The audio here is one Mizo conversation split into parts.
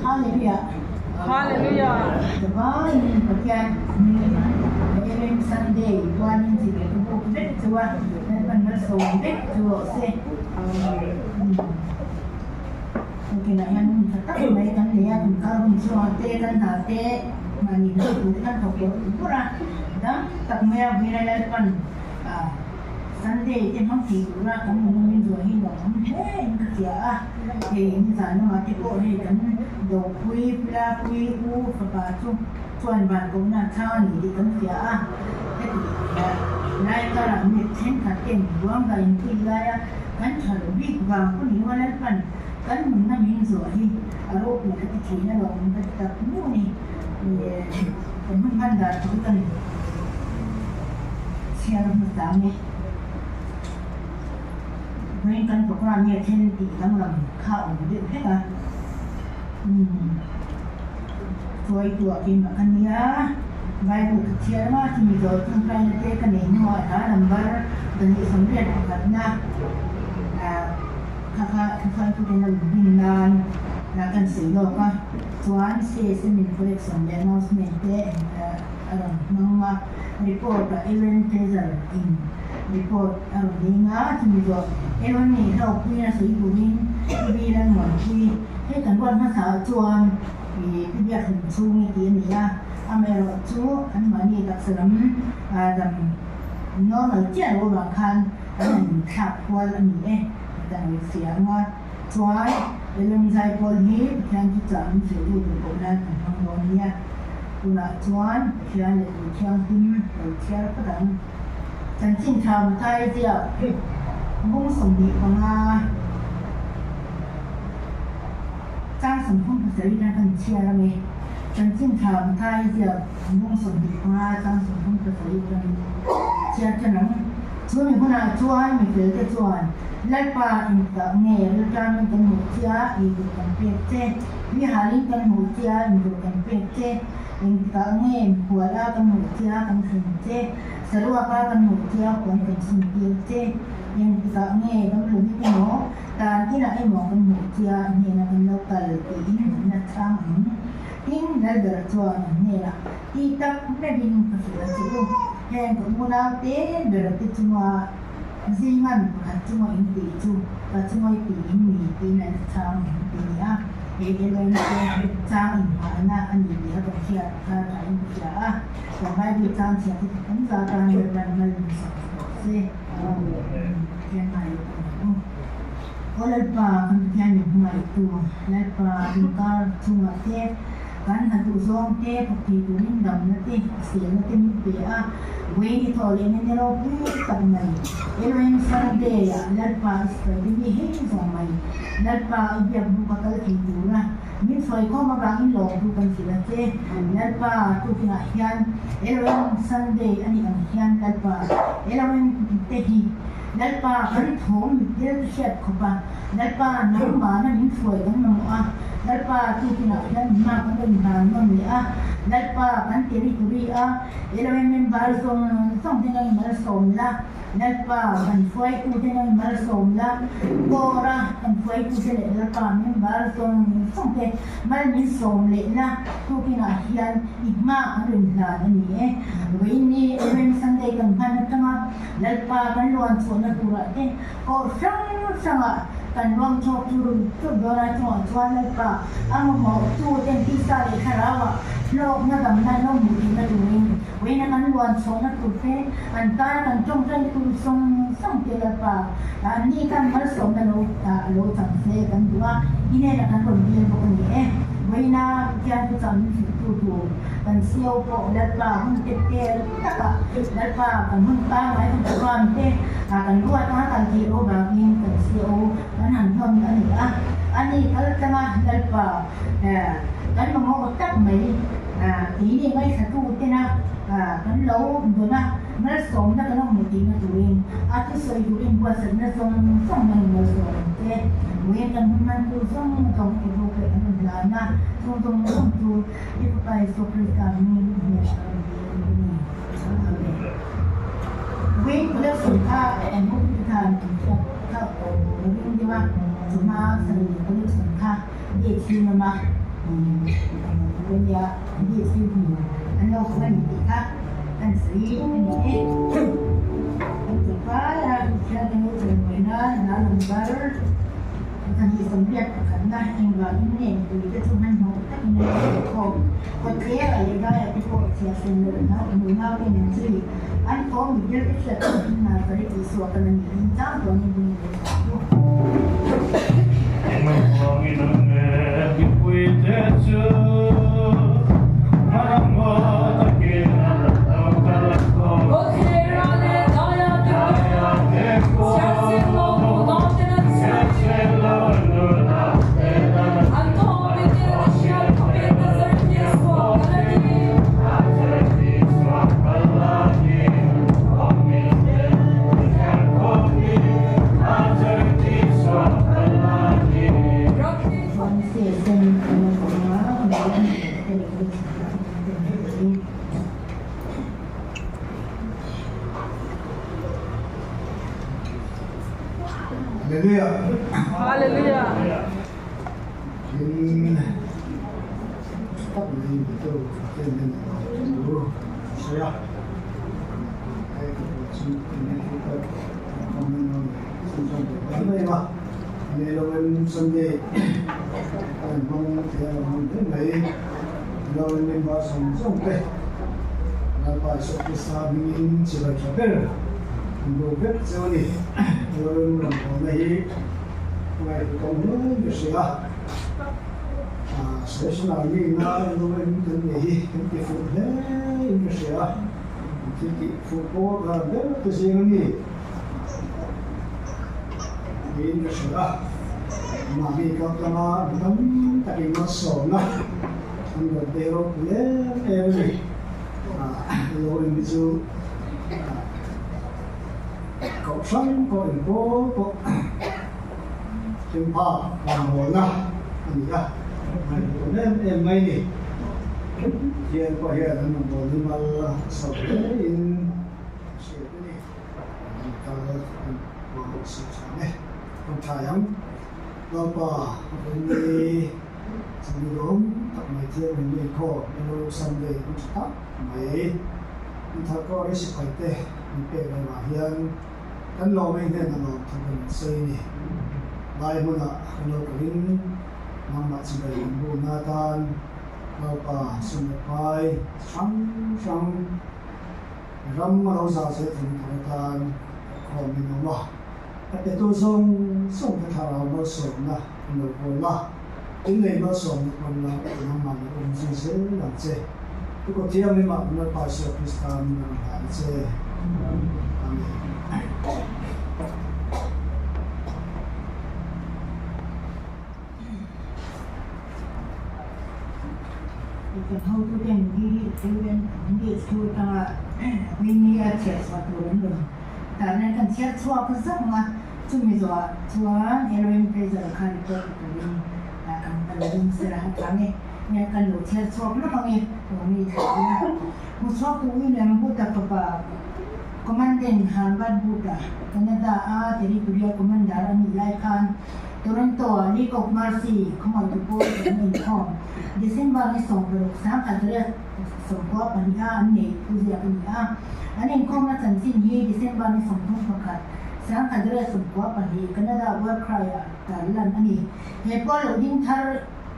Hallelujah. Hallelujah. Zavaiin Pathian hmingin Ellen Sunday chuanin chibai ka buk vek chu a, Lalpan malsawm vek chu rawh se. Tukinah hian hun tha tak mai kan nei a, kan kal hun chhungah te kan hna te mahni hna tur te kan thawk bawrh bawrh a, dam tak maia vuina Lalpan Sunday te hmang thei tura kan nun awmin zuah hi nuam awm hle in ka hria a, hei nizan lamah te pawh hei kan Dopui, Pilapui, U fapa chu chuan van kohna a chhang a ni tih kan hria a, heti lai karah mi thenkhat ten ruang dah inpuih laia kan tha lo bik vang pawh ni lo a Lalpan kan nunna min zuah hi a ropui ka ti thin a lawm ka ti tak mu ni. Kan hun hman dan chu kan chhiar hmasa ang e. Vawiin kan programme hi a then tih danglam kha a awm deuh hlek a. Umm Chuaituah keimah ka nia, Bible ka chhiar anga chumi zawh tawngtaina te ka nei hnuah hla number 28 na kha kha thuhruaituten a rawn bin nan kan sawi lawk a. Chuan CSM in collection leh announcement te a rawn hmang a, report a Ellen Treasure in report a rawn ding a, chumi zawh Ellen nih hlawkpuina sawi turin Pi Lalmuanpui hei kan ruat hmasa ah chuan ih Pi Biakhlum chhungi tih a ni a, amaherawh chu anmahni taksa lam dam normal chiah lo avang khan an han inthlak kual a ni e, kan lo fiah ang a. Chuan Elon Zaipawl hi Pathian chu chah min hrilhtu tur pawh nan kan hmang dawn nia. Tunah chuan Pathian leh Tui Thianghlim lo chhiar phawt ang. Chanchin tha Mathai ziak bung 25 chang 37 tan kan chhiar ang e. Chanchin tha Mathai ziak bung 25 chang 37 tan chhiar tan ang. Chu mi hunah chuan mi felte chuan, Lalpa, engtikah nge rilṭamin kan hmuh che a, ei tur kan pek che? Mi halin kan hmuh che a, in tur kan pek che? Engtikah nge mikhual a kan hmuh che a, kan thlen che? Saruak a kan hmuh che a, puan kan chhuntir che? Engtikah nge damlohit emaw, tan inah emaw kan hmuh che a, i hnenah kan lo kal tiin min la chhang ang? Tin, Lalber chuan an hnenah, Ti tak meuhin ka hrilh a che u. Heng ka unau te ber te chunga zinga mi pakhat chunga in tih chu ka chunga i tih in ni tiin an chhang ang ti ni a, hei Elohim te chang inhahna a ni tih a kan hriat kha tha in ka hria a, kan Bible chang chhiah te tam zat a Lalpan mal min sak rawh se. Amen. Pathian ngai lo ka ni u. Aw Lalpa kan Pathian min hmangaihtu Lalpa inkar chungah te Kan hna duh zawng te, thawk thei turin damna te, hriselna te min pe a, vawiin i thawh lehna ni ropui tak mai. Elohim Sunday ah Lalpa i sawi te mi hei zawng mai. Lalpa i biak buk a kal thei tura min sawi khawm avangin lawmtu kan hrilh a che. Lalpa tukinah hian Elohim Sunday a nih ang hian Lalpa Elohim te hi Lalpa kan thawm mit tel te hriat khawp a. Lalpa, nangmahna min hruai kan mamawh a, Lalpa, tukinah hian hma kan rawn hlan ngam leh a, Lalpa, kan territory a Elohim member zawng zawng te nang malsawm la, Lalpa, kan hruaitu te nang malsawm la, Kawr a kan hruaitu te leh Lalpa member zawng zawng te mal min sawm leh la, tukinah hian i hma kan rawn hlan a ni e. Vawiin ni Elohim Sunday kan hman atanga Lalpa kan luan chhuahna turah te, Kawh hrang hrangah kan ruang chawk chu run chuk dawn a, chungah chuan Lalpa a mamawh tu ten tisa leh thlarauah hlawkna damna lo hmuh theihna turin vawiina kan luan chhuahna tur te, an tana kan tawngtai tur sawng sawng te Lalpa anni khan malsawmna lo lo chang se kan duh a, i hnenah kan rawn dil bawk a ni e. Vawiina Pathian thuchah min hrilhtu tur kan sio pawh Lalpa hun te tel takah Lalpa kan hun pangngai kan program te kan ruat anga kan tih loh vangin kan ceo kan han hlawn a ni a, ani kal tlanga Lalpa kan mamawh tak mai keini ngaithla tu tena kan lo dawn a, malsawmna kan awm tihna turin a thusawi turin buatsaihna zawng zawng nang malsawm ang che, vawiin kan hun hman tur zawng zawng i ru leh kan rawn hlan a, chung zawng zawng chu i Fapa Isua Krista hmingin i hnenah ka rawn dil a ni. Amen. Wing collection kha eng hmun te khan an hriat kha ring deuh a, chuma salary collection kha date hi lama. Nia DSP hmu an lo awm a ni tih kha kan sawi a ni e. Kan chawlhkar a Pathian te lo chawimawi nan hna number 281 engvangin nge mipui te chu hmanhmawh takin an inkhawm kawtthler a leh daiah te pawh chhiar sen loh nunau ten an zui an thawm mitdel te hriat turin Nazareth Isua kan a ni in chang tawn in bung leh ta chu. Hallelujah. Hallelujah. Tin, tak mai mi tu ten hian a lo sawi a. Hei ka pawh chu Sunday a in hmang thei a lo hmang hle mai. Mizoram member zawng zawng te Lalpa Isua Krista hmingin chibai tha ber an bo vek cheu a ni. Mizoram rawngbawlna hi ngaihtuah hle ka hria a. Station Army ina Mizoram kan nei hi kan ti fuh hle in ka hria a. Thil tih fuh pawh dan ber te zing a ni niin ka hria a. Mahni kaltlanga mi tam takin malsawmna an rawn pe ropui em em a ni. Lo eng hi chu kohhran pawh engpawl pawh thilphak rawngbawlna a ni a, ngaihtuah em em mai ni. Pathian pawh hian an rawngbawlna hi mal a sawm hle in a hriat a ni. An kal an ruahmanna siam chhuah e. Kan thlai ang. Lalpa a vawi ni chumi lawm tak mai thiam min nei khaw Hello Sunday hun tha tak mai in thar kawr i sipai te min pek avang hian kan lawm ei hnen a lawm thu kan sawi a ni. Lai hmunah kan lo kalin nangmah chibai kan bukna atan Lalpa sum leh pai chi hrang hrang ram a lo zah zel theihna tur atan khawm in awm a. A petu zawng zawng te thlarau malsawmna an lo kawl a, innei malsawmna pawn la nangmah lo awm zui zel ang che. I kut thianghlimah Lalpa Isua Krista min rawn hlan che. Amen. Kan hotuten DDH atanga Winnie a chhiar chhuah tur an rawn tahna kan chhiar chhuak zawng a, chumi zawhah chuan Elohim Fraser kha report pe turin kan lo ding sela a tang e, kan lo chhiar chhuak lawk ang e, Tommy thlah ila. Hmuchhuak tu William Buta fapa Commandant Harvard Buta, Canada a Territorial Commander a nih lai khan Toronto-a League of Mercy khawngaitu pawl an inkhawm. December ni 16 1994 a an neih thu ziak a ni a. An inkhawmna chanchin hi December ni 31, 1994 Canada War Cry-ah tar lan a ni. He pawl lo ding thar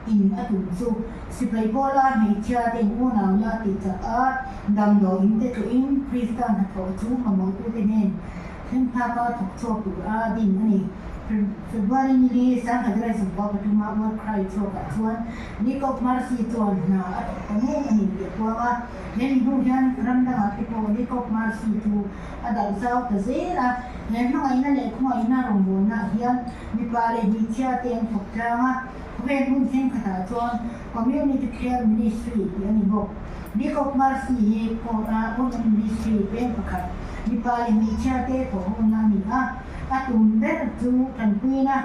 in a tum chu sipai pawla hmeichhia te in unauna a tih chak a, damdawiin te tluin Krista hnathawh chu mamawhtute hnen Thleng phaka thawk chhuak tur a din a ni. February ni li 1993 a War Cry chhuakah chuan League of Mercy chuan hna a thawk ta ngei a ni tih a puang a. He mi hnu hian ram dangah te pawh League of Mercy chu a darh zau ta zel a. He hmangaihna leh khawngaihna rawngbawlnaah hian mipa leh hmeichhia te an thawk tlang a. Khawvel hmun thenkhatah chuan Community Care Ministry tih a ni bawk. League of Mercy hi Women Ministry peng pakhat mipa leh hmeichhia te thawhhawmna a ni a, a tum ber chu tanpuina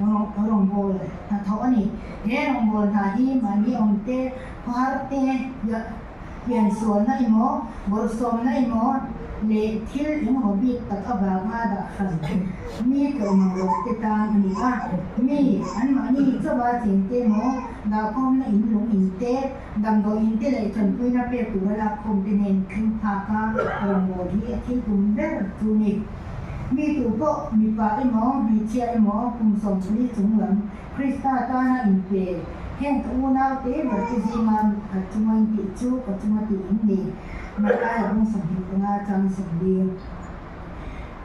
rawngbâwl hnathawh a ni. He rawngbâwl hna hi mahni awm te, khawhar te, Piansualna emaw, bawrhsawmna emaw leh thil engemaw bik tak avanga dah hran mi tlawh mang loh te tan a ni a. Mi anmahni chauha chengte emaw, dahkhawmna in lung in te, damdawi in te leh tanpuina pek tura lakkhawm te nen thleng phaka rawngbâwl hi a thil tum ber chu ni. Mi tu pawh mipa emaw, hmeichhia emaw kum 14 chung lam Krista tana inpe, heng ka unaute ber te zinga mi pakhat chunga in tih chu ka chunga tih in ni. Mathaia bung 25 chang 40.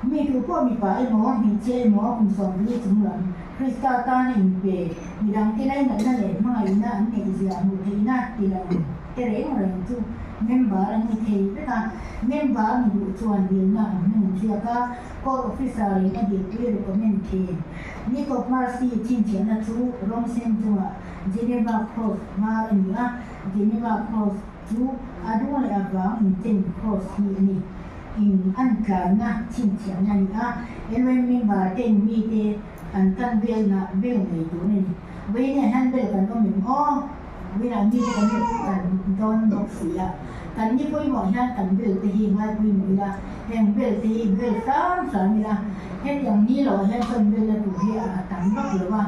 Mi tu pawh mipa emaw, hmeichhia emaw kum 14 chung lam Krista tana inpe, midangte lainatna leh hmangaihna an neih zia hmuh theihna ti lo te reng reng chu member an ni thei vek a. Member ni duh chuan dilna an hmang thiak a, Court officer in a dilpui recommend thin. League of Mercy chhinchhiahna chu rawng sen chungah Geneva Cross var a ni a, Geneva Cross chu a dung leh a vang inchen cross hi a ni. In an tlanna chhinchhiahna a ni a, LOM member ten mite an tan velna bel ngei tur a ni. Vawiin hian bel kan awm em aw? Vawiinah mite kan kan dawn bawk si a, kan ni pawimawh hian kan bel te hi ngai pawimawh ila, heng bel te hi bel hram hram ila, hetiang ni loah hian chuan belna tur hi a tam vak lo a,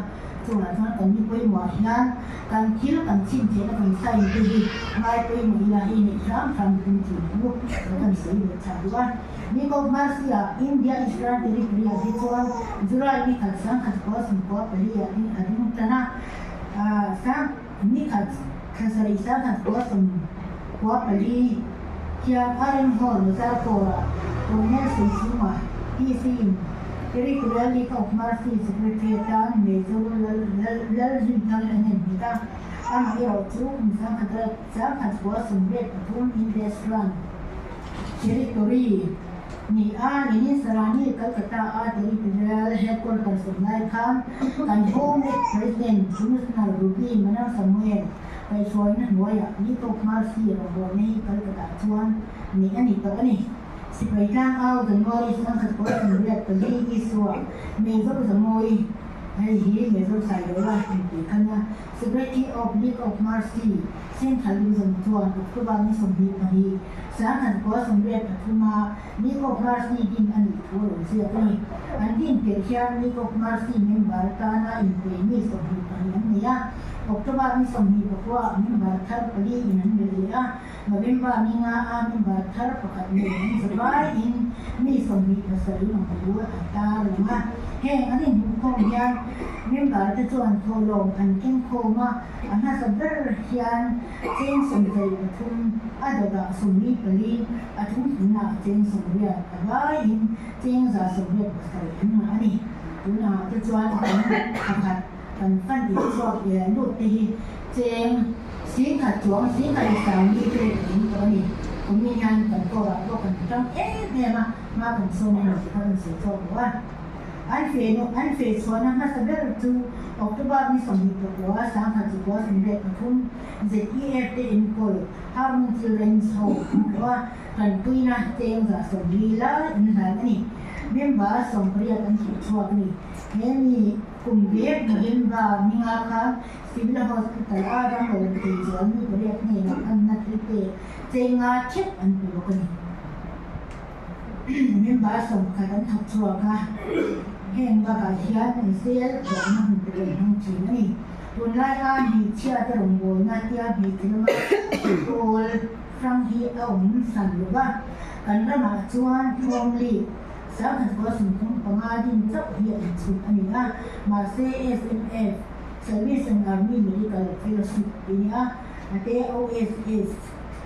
chungah chuan kan ni pawimawh hian kan thil kan chhinchhiahna kan sign te hi ngai pawimawh ila hei neih hram hram tum thin ang u, kan sawi leh chak duh a. Ni ko Marcia, India Eastern Territory-ah hi chuan July ni khat 1994 ah in a ding tan a, sang ni khat thla sarih 1994 hian RM Hall Muzaffarah Colonel Saisuma PC in Territorial League of Mercy Secretary atan Major Lalrinthang a nem nghet a, amaherawhchu kum 1993 Indus Run Territory ni a, Lenin Sarani Calcutta a Territorial Headquarters awm lai khan kan Home President Commissioner Ruby Manal Samuel kaihhruaina hnuaiah League of Mercy rawngbawlna hi Calcutta chuan neih a ni tawh a ni. Sipai tlang au January 1984 Isua Major Zamawi hei hi Major Sailoa inti khan a Secretary of League of Mercy Central Division chuan October ni 22 1983 a League of Mercy din a nih thu a rawn ziak a ni. An din tirh hian League of Mercy member tana inpe mi 22 an nei a, October ni 26 ah member thar pali in an belh leh a, November ni nga a member thar pakhat nen an zavaiin mi 27 ang thu an tar lang a. Heng an inhmuhkhawm hian member te chuan thawhlawm an keng khawm a, a hmasa ber hian cheng 73, a dawtah 44, a thungthumnaah cheng 80, a vaiin cheng 187 an ngah a ni. Tunah te chuan kan pakhat kan fan inchhuak lut te hi cheng 10,000 chuang 10,040 te kan tawh a ni. Kumin hian kan kawrah pawh kan tang em em a, hma kan sawm a ni tih kha kan sawi chhuak duh a. An fe nu an fe chhuahna hmasa ber chu October ni 29 1993 ZEF te enkawl Harmon Children's Home an tlawh a, tanpuina cheng 140 lai an hlan a ni. Member 80 an thawh chhuak a ni. He mi kum vek November ni nga khan Civil Hospital a ramlo thei zual mi pariat hnenah anna thil pek cheng nga theuh an pe bawk a ni. Member 11 an thawk chhuak a, heng bakah hian zel tlawhna hun te pawh an hmang thin a ni. Tunlai a hmeichhia te rawngbawlna tia hmeichhe lama pawl hrang hi a awm san lo va, kan ramah chuan Home League 1935 din chauh hi a inchhut a ni a, mahse SMF, Service and Army Medical Fellowship tih a ni a, ate OSS,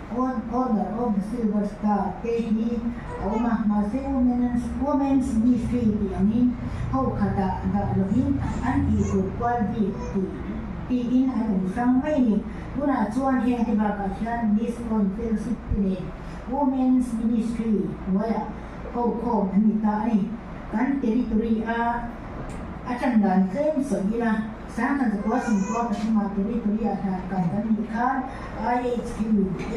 Order of the Silver Star te hi a awm a, mahse Women's Women's Ministry tih angin ho khatah dah lovin an tih tur kual bik tih tiin an awm hrang mai a ni. Tunah chuan heng te bakah hian Miss On Fellowship te nen Women's Ministry hnuaiah ho khawm an ni ta a ni. Kan territory a a tan dan tlem sawi ila, 1993 ah territory ah hna kai kan nih khan IHQ,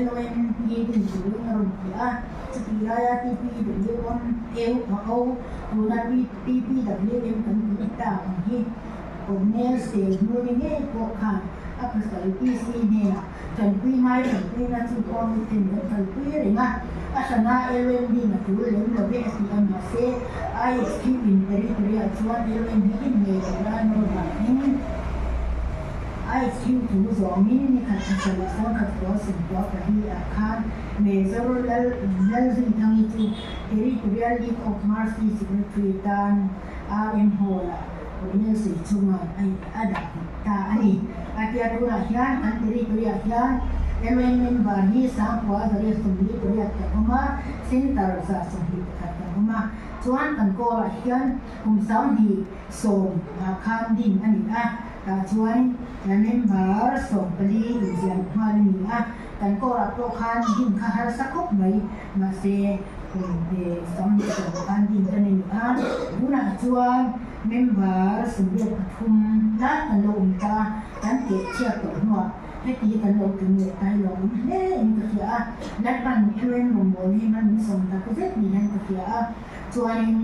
LOM hi din turin a rawn ti a, chutih laia TPWM eu a o, tuna TPWM kan tih tak ang hi Colonel Sel Hnuri ngei pawh khan a pasal PC hnenah Tanpui ngai tanpuina chu pawm ten kan kalpui reng a, a hrana LNB na tul lem lo ve a ti a, mahse ISQ in territory-ah chuan LNB in ngei tura nawr vangin ISQ thu zawmin ni khat pasarih sangkhat kua sawmkua pali ah khan Major Lal Lalzinthangi chu Territorial League of Mercy Secretary tan RM Hall-ah Colonel Seichunga'n a dah nghet ta a ni. A tia tunah hian kan territory-ah hian LN member hi 9848 kan awm a, Centre 121 kan awm a. Chuan kan Corps-ah hian kum 2010 ah khan din a ni a, tah chuan member 14 inziah nghal a ni a. Kan Corps-ah pawh khan din kha harsa khawp mai, mahse kum 2010 khan din kan ni a. Tunah chuan Member 83 lai kan lo awm ta a, kan keh chhiat tawh hnuah heti kan lo tum leh ta hi lo awm hle in ka hria a, Lalpan Ellen rawngbâwl hi hman min sawm tak zet ni hian ka hria a, chuanin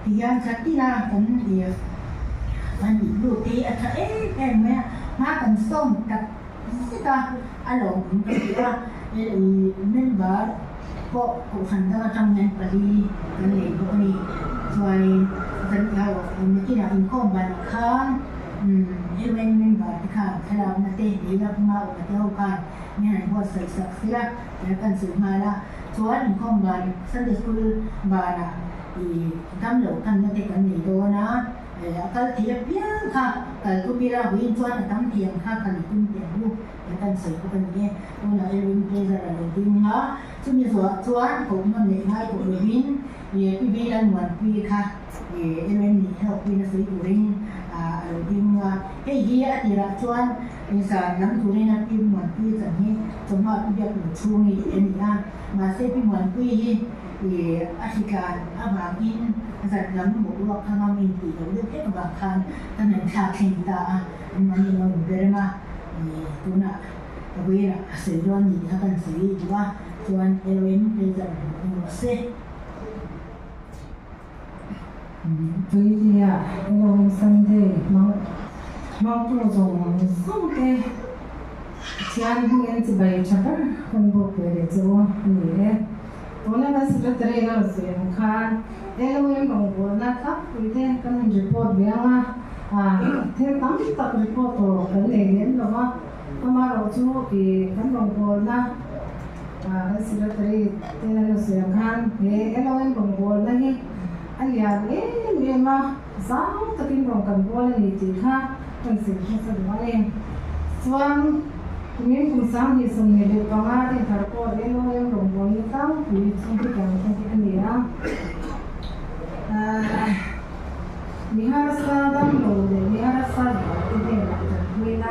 tihian thla tina kan kan nih lut hi a tha em em mai a, hma kan sawm tak zet a, a lawmawm ka ti a, member pawh kohhran dang atang hian pali kan nei bawk a ni. Chuanin kan nakinah inkhawm banah khan UN member te khan thlalakna te lei lak hma awm te ho khan min han buatsaih sak sela kan kan sawi nghal a. Chuan inkhawm ban Sunday School banah ih damlo kanna te kan nei dawn a. A kal thei apiang kha kal tum ila vawiin chuan a tam thei ang kha kal i tum teh ang u tih kan sawi bawk a ni e. Tunah Elwyn Fraser a lo ding a, chumi zawhah chuan kohnawn leh ngai tawh lovin Pi Beilan Muanpui kha Elwyn nih hlawkpuina sawi turin a lo ding a. Hei hi a tirah chuan zan lam turin a Pi Muanpui chan hi chawhma Pi Biaknu chhungi a ni a, mahse Pi Muanpui hi a hritlan avangin zan lam boruak kha ngam intih loh deuh hlek avang khan kan han thlak thleng ta a, an mahni lo in ber reng a, tunah vawiinah a sawi dawn ni kha kan sawi duh a, chuan LOM Pleasure hmuh rawh se. Tuilia LOM Sunday hmang hmangtu zawng zawng te Pathian hmingin chibai tha ber kan bawk ve leh che u a ni e. Tuna kan Secretary in a rawn sawi ang khan LOM rawngbawlna tlangpui te kan han report ve ang a, thil tam tak report tur kan nei lem lo va, amaherawh chu ih kan rawngbawlna kan Secretary ten an rawn sawi ang khan he LOM rawngbawlna hi a lian em em a, zau takin rawn kan bawl a ni tih kha kan sawi hmasa duh a ni. Chuan kumin kum 2025 dinthar pawh LOM rawngbawlna tlangpui chu hetiang te hi a ni a. Mi harsa damlo leh mi harsa zual te hnenah tanpuina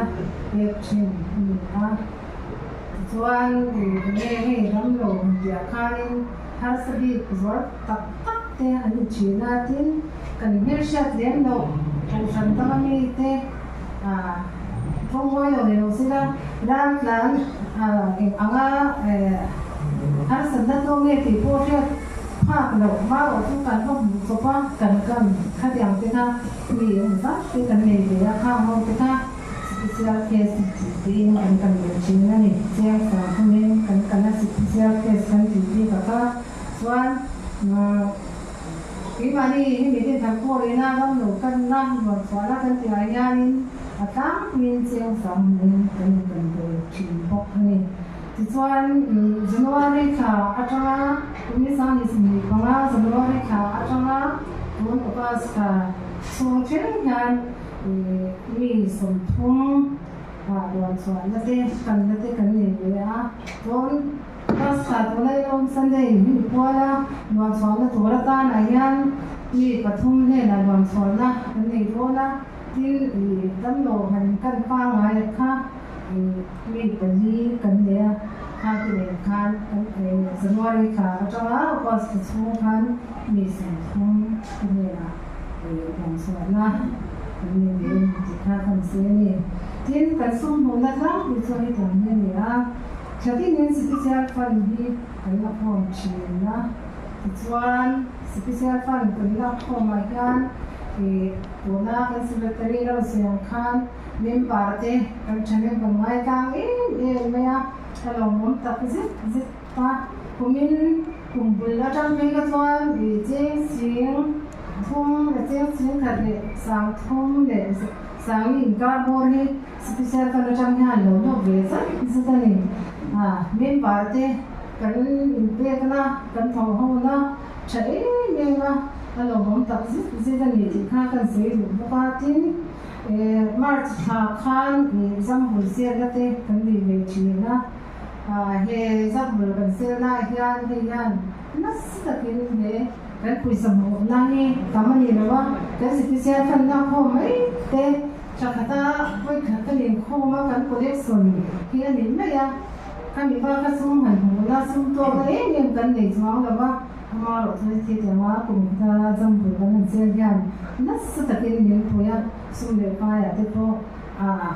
pek thin a ni a. Tichuan enge hei damlo han tihah khanin harsa bik zual tak tak te an ni thin a, tin kan hmelhriat lem loh kohhran danga mite tawnghawi lo ni lo sela raltlan eng anga harsatna tawng nge tih pawh hriat phak loh marawh chu kan va hmuh chawp a, kan kan khatiang te kha mi awm zat te kan nei ve a, khang ho te kha special case tih tiin kan kan ve thin a ni. Chiang sang thungin kan kan a special case kan tih bik a kha chuan Keimahni hi mi tin thar pawh rihna ram lo kanna nuam chhuahna kan tihah hianin a tlangpuiin cheng sang hmangin kan inkan ve thin bawk a ni. Tichuan, January thla atanga kum ni 2025 January thla atanga tun August thla chhung thleng hian mi 30 ruan chhuahna te kanna te kan nei ve a, tun Pastor tuna i awm Sunday hi i pual a, luanchhuahna tur atanah hian mi pathum hnenah luanchhuahna kan nei dawn a, tin i damlo han kan pangngai kha i mi pali kan nei a, kha te nen khan January thla atanga August thla chhung khan mi 30 te hnenah i luanchhuahna kan nei ve a ni tih kha kan sawi a ni. Tin, kan sum hmuhna tlangpui chu hetiang hi a ni a. Thlatin Special Fund hi kan la khawm thin a, tichuan Special Fund kan lak khawmah hian ih tuna kan Secretary lo sawi ang khan Member te kan thahnem kan ngai tlang em em mai a, a lawmawm tak zet zet a. Kumin kum bul atang phei kha chuan i cheng sing thum leh cheng sing khat leh sang thum leh sang i inkar bawr hi Special Fund atang hian lo lut ve zat zat a ni. Member te kan inpekna, kan thawhhona tha em em a, a lawmawm tak zet zet a ni tih kha kan sawi duh bawk a. Tin, March thla khan zambul selna te kan nei ve thin a, he zambul kan selna ah hian hei hian nasa takin he kan pawisa hmuhna hi tam a ni lo a, kan special fund lak khawm mai te tha khata vawikhat kan inkhawm a, kan collection hi a ni mai a, khami baka sum han hmuhna sum tawkna em em kan nei chuang lo a. Amaherawh chu heti anga kum khata zambul kan han sel hian nasa takin min pui a, sum leh paiah te pawh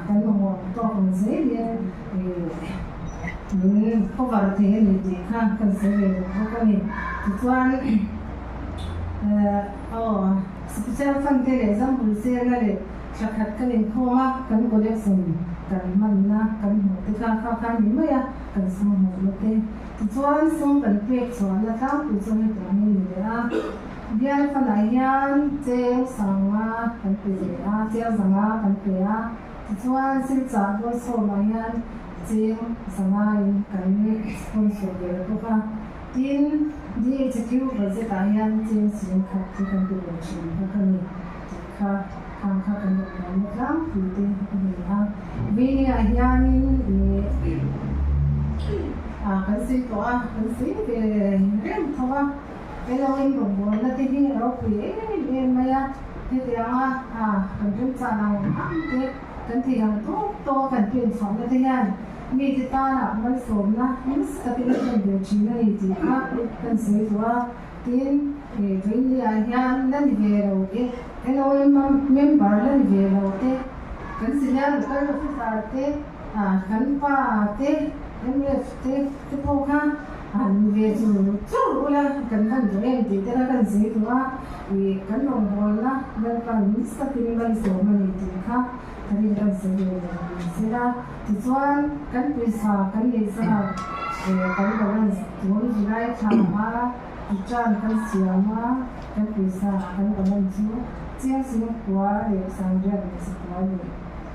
kan mamawh tawk ang zelin min cover thei a ni tih kha kan sawi ve duh bawk a ni. Tichuan aw special fund te leh zambul selna leh thla khat kan inkhawm a, kan collection kan hmanna kan hmuh te kha kha kha a ni mai a, kan sum hmuhna te. Tichuan sum kan pek chhuahna tlangpui chu hetiang hi a ni leh a, bial fanah hian cheng sanga kan pe ve a, cheng zanga kan pe a, tichuan silchah bawlsawmah hian cheng zangain kan sponsor ve la bawk a, tin DHQ budget ah hian cheng singkhat chu kan pe ve thin bawk a ni tih kha khang kha kan rawn buaina tlangpui te a ni a. Veiah hianin ih kan sawi tawh a, kan sawi ve reng tho a, LOM rawngbawlna te hi a ropui em em mai a, hetianga kan remchan ang ang te, kan thei ang tawk tawk a kan pen chhuahna te hian mite tana malsawmna nasa takin a thlen ve thin a ni tih kha kan sawi duh a, tin Veiah hian la ni ve lo e, LOM member la ni ve lo te. Kan senior local officer te, kan pa te, MF te te pawh kha han ve chur chur ula kan van duh em tih te kha kan sawi duh a, ih kan rawngbawlna Lalpan nasa takin malsawm a ni tih kha kan in kan sawi ve lo ni sela. Tichuan kan pawisa kan neih zat kan balance tun July thla a return kan siam a, kan pawisa kan balance chu Chiang Singapore leh Sangriat leh Sakua leh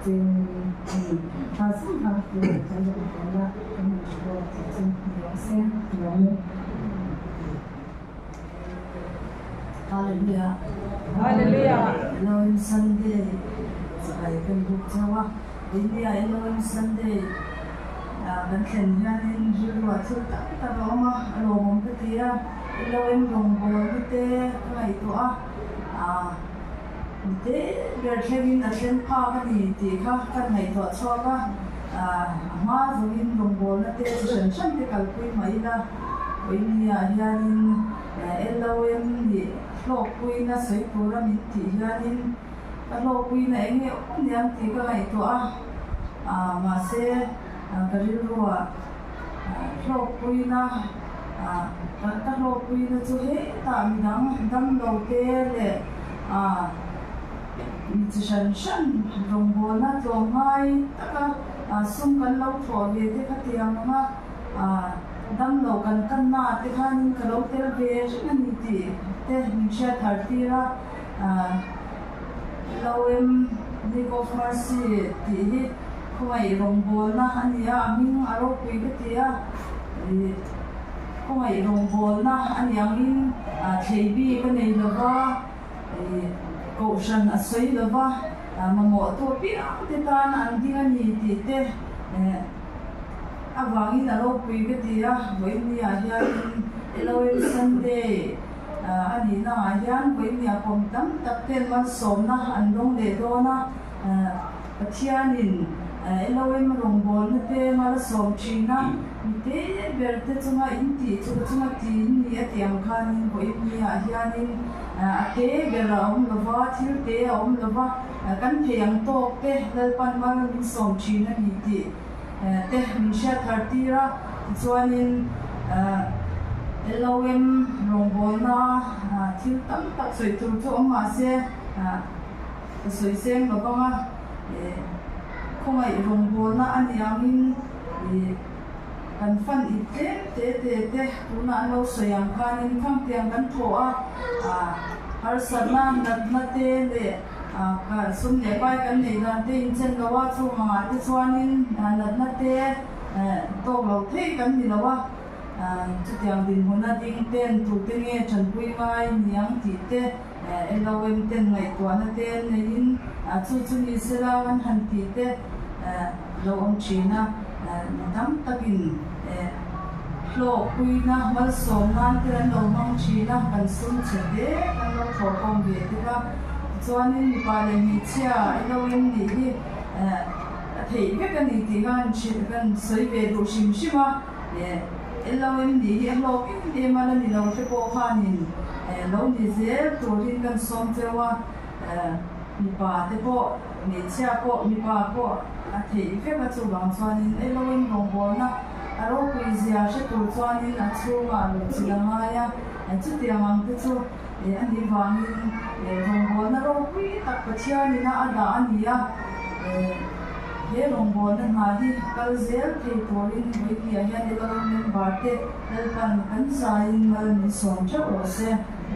Chengni a ni. Tha zung kha tih kan rawn tawn a, kan rawn hre bawk tih chu ni rawh se ti awm e. Hallelujah. Hallelujah. Elohim Sunday chibai kan buk chauh a, India Elohim Sunday kan thlen hianin rilruah thil tam tak a awm a, a lawmawm ka ti a, Elohim rawngbawlna te ka ngaihtuah a. A te ber thlengin a thleng phak a ni tih kha kan ngaihtuah chhuak a, a hma zawngin rawngbawlna te chi hran hran te kalpui mah ila, India hianin LOM nih hlawkpuina sawi tura min tih hianin ka hlawkpuina eng nge awm niang tih ka ngaihtuah a, mahse ka rilruah Hlawkpuina ka hlawkpuina chu hetah midang damlo te leh mi chi hran hran rawngbawlna tlawmngai taka sum kan lo thawh ve te kha tiang ang a, damlo kan kanna te khanin ka lo tel ve reng a ni tih te min hriat thar tir a, LOM League of Mercy tih hi Khawngaih rawngbawlna a ni a, a hming a ropui ka ti a, ih khawngaih rawngbawlna a ni angin thlei bik a nei lo va, ih kohhran a sawi lo va, mamawh tu apiang te tan an ding a ni tih te avangin a ropui ka ti a, vawiinniah hianin Elohim Sunday a nihnaah hian vawiinniah pawm tam tak ten malsawmna an dawng leh dawn a. Pathianin Elohim rawngbawlna te mal a sawm thin a, mi te ber te chunga in tih chu ka chunga ti in ni a tih ang khanin vawiin niah hianin a te ber a awm lo va, thil te a awm lo va, kan thei ang tawk te Lalpan mal min sawm thin a ni tih te min hriat thar tir a, tichuanin Elohim rawngbawlna thil tam tak sawi tur chu awm mahse, Ka sawi seng lo vang a, eh. Khawngaih rawngbawlna a nih angin ih kan fan ip tlem te te te tunah an lo sawi ang khanin khangtiang kan thawh a, ah harsatna natna te leh ah sum leh pai kan neih dan te inchen lo a, chung angah te chuanin natna te tawk lo thei kan ni lo a, chutiang dinhmuna ding ten tute nge tanpui ngai niang tih te LOM ten ngaihtuahna te an neiin chu chu ni sela an han tih te lo awm thin a, mi tam takin hlawkpuina malsawm nan te an lo hmang thin a, kan sum chhe hle kan lo thawhkhawm ve tek a, tichuanin mipa leh hmeichhia LOM nih hi a theih vek a ni tih kha kan sawi ve duh hrim hrim a. LOM nih hi a hlawk em em a la ni lo te pawh khanin lo ni zel turin kan sawm cheu a, mipa te pawh hmeichhia pawh mipa pawh a theih vek a chuvang chuanin LOM rawngbawlna a ropui zia hre tur chuanin a chhungah luh chilh a ngai a, chutiang ang te chu a nih vangin rawngbawlna ropui tak Pathianina a dah a ni a. He rawngbawlna hna hi kal zel thei turin Vawipiah hian LOM member te Lalpan kan zaiin mal min sawm theuh rawh se.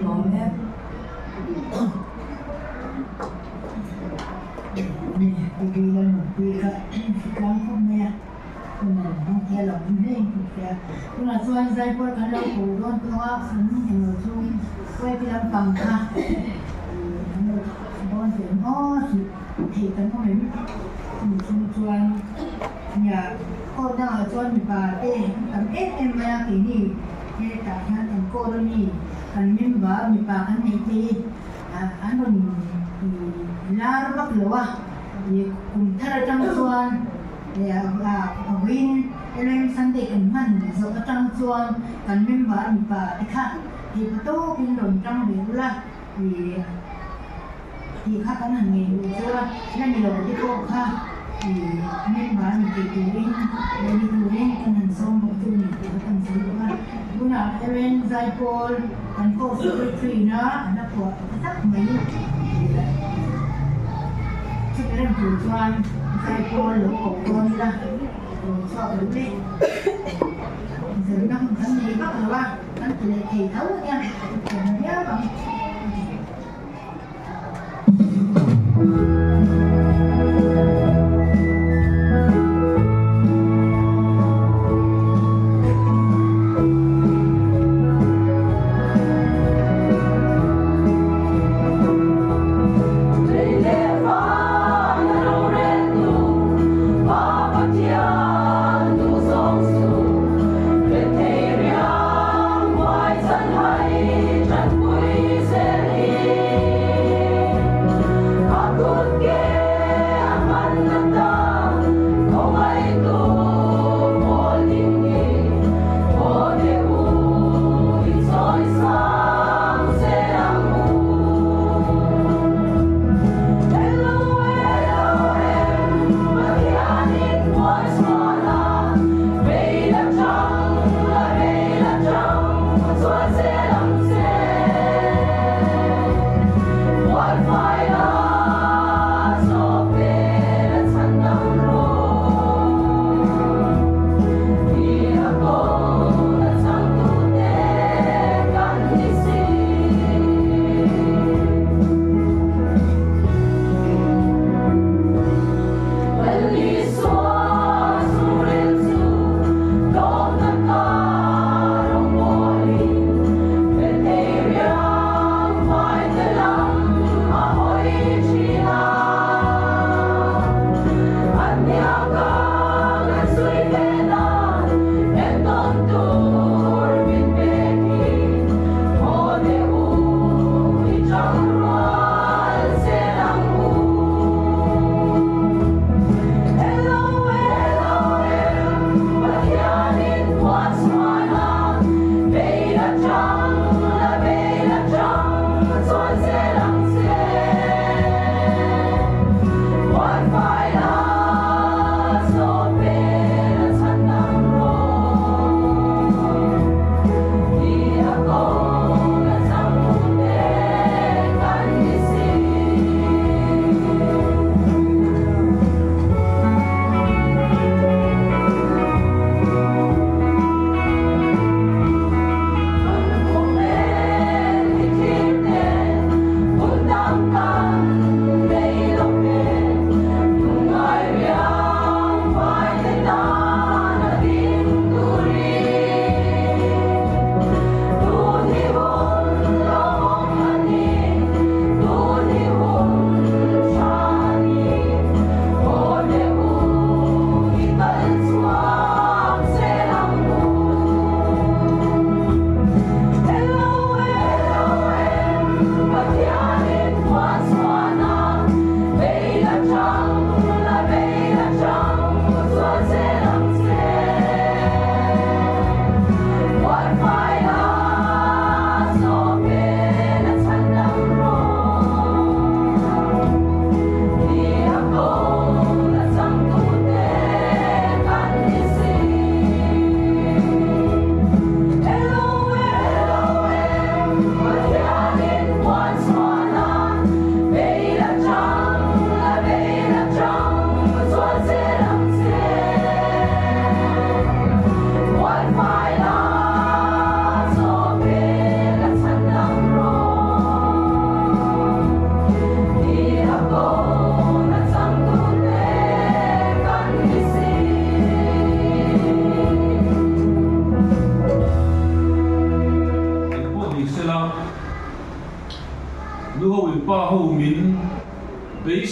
Lawm e. Ni, Pi Lalnunpuii kha tlang khawp mai a, tunah hmang thei a lo awm hle in ka hria. Tunah chuan Zaipawl kan lo ko dawn tawh a, an englo chungin Kuwaiti lampang kha an lo dawn teh ang aw tih Theih kan awm em? Chumi chung chuan nia court dangah chuan mipa te an tam em em mai a, keini hetah hian kan court a mi kan member mipa kan neih te hi an rawn lar vak lo a, kum thar atang chuan vawiin LM Sunday kan hman zawh atang chuan kan member mipa te kha theihpa tawkin rawn tang ve ula. Tih kha kan han ngei duh chu a, la ni lo te pawh kha ih member ni tih turin leh ni turin kan han sawm bawk chu ni tih kha kan sawi bawk a. Tunah Ellen Zaipawl kan court secretary ina an la phuah ta tak mai chumi rem tur chuan Zaipawl lo koh dawn ila lo chhuak duh le. Zirna hun kan nei vak lo a, kan ti leh thei tho ania, kan viau ang.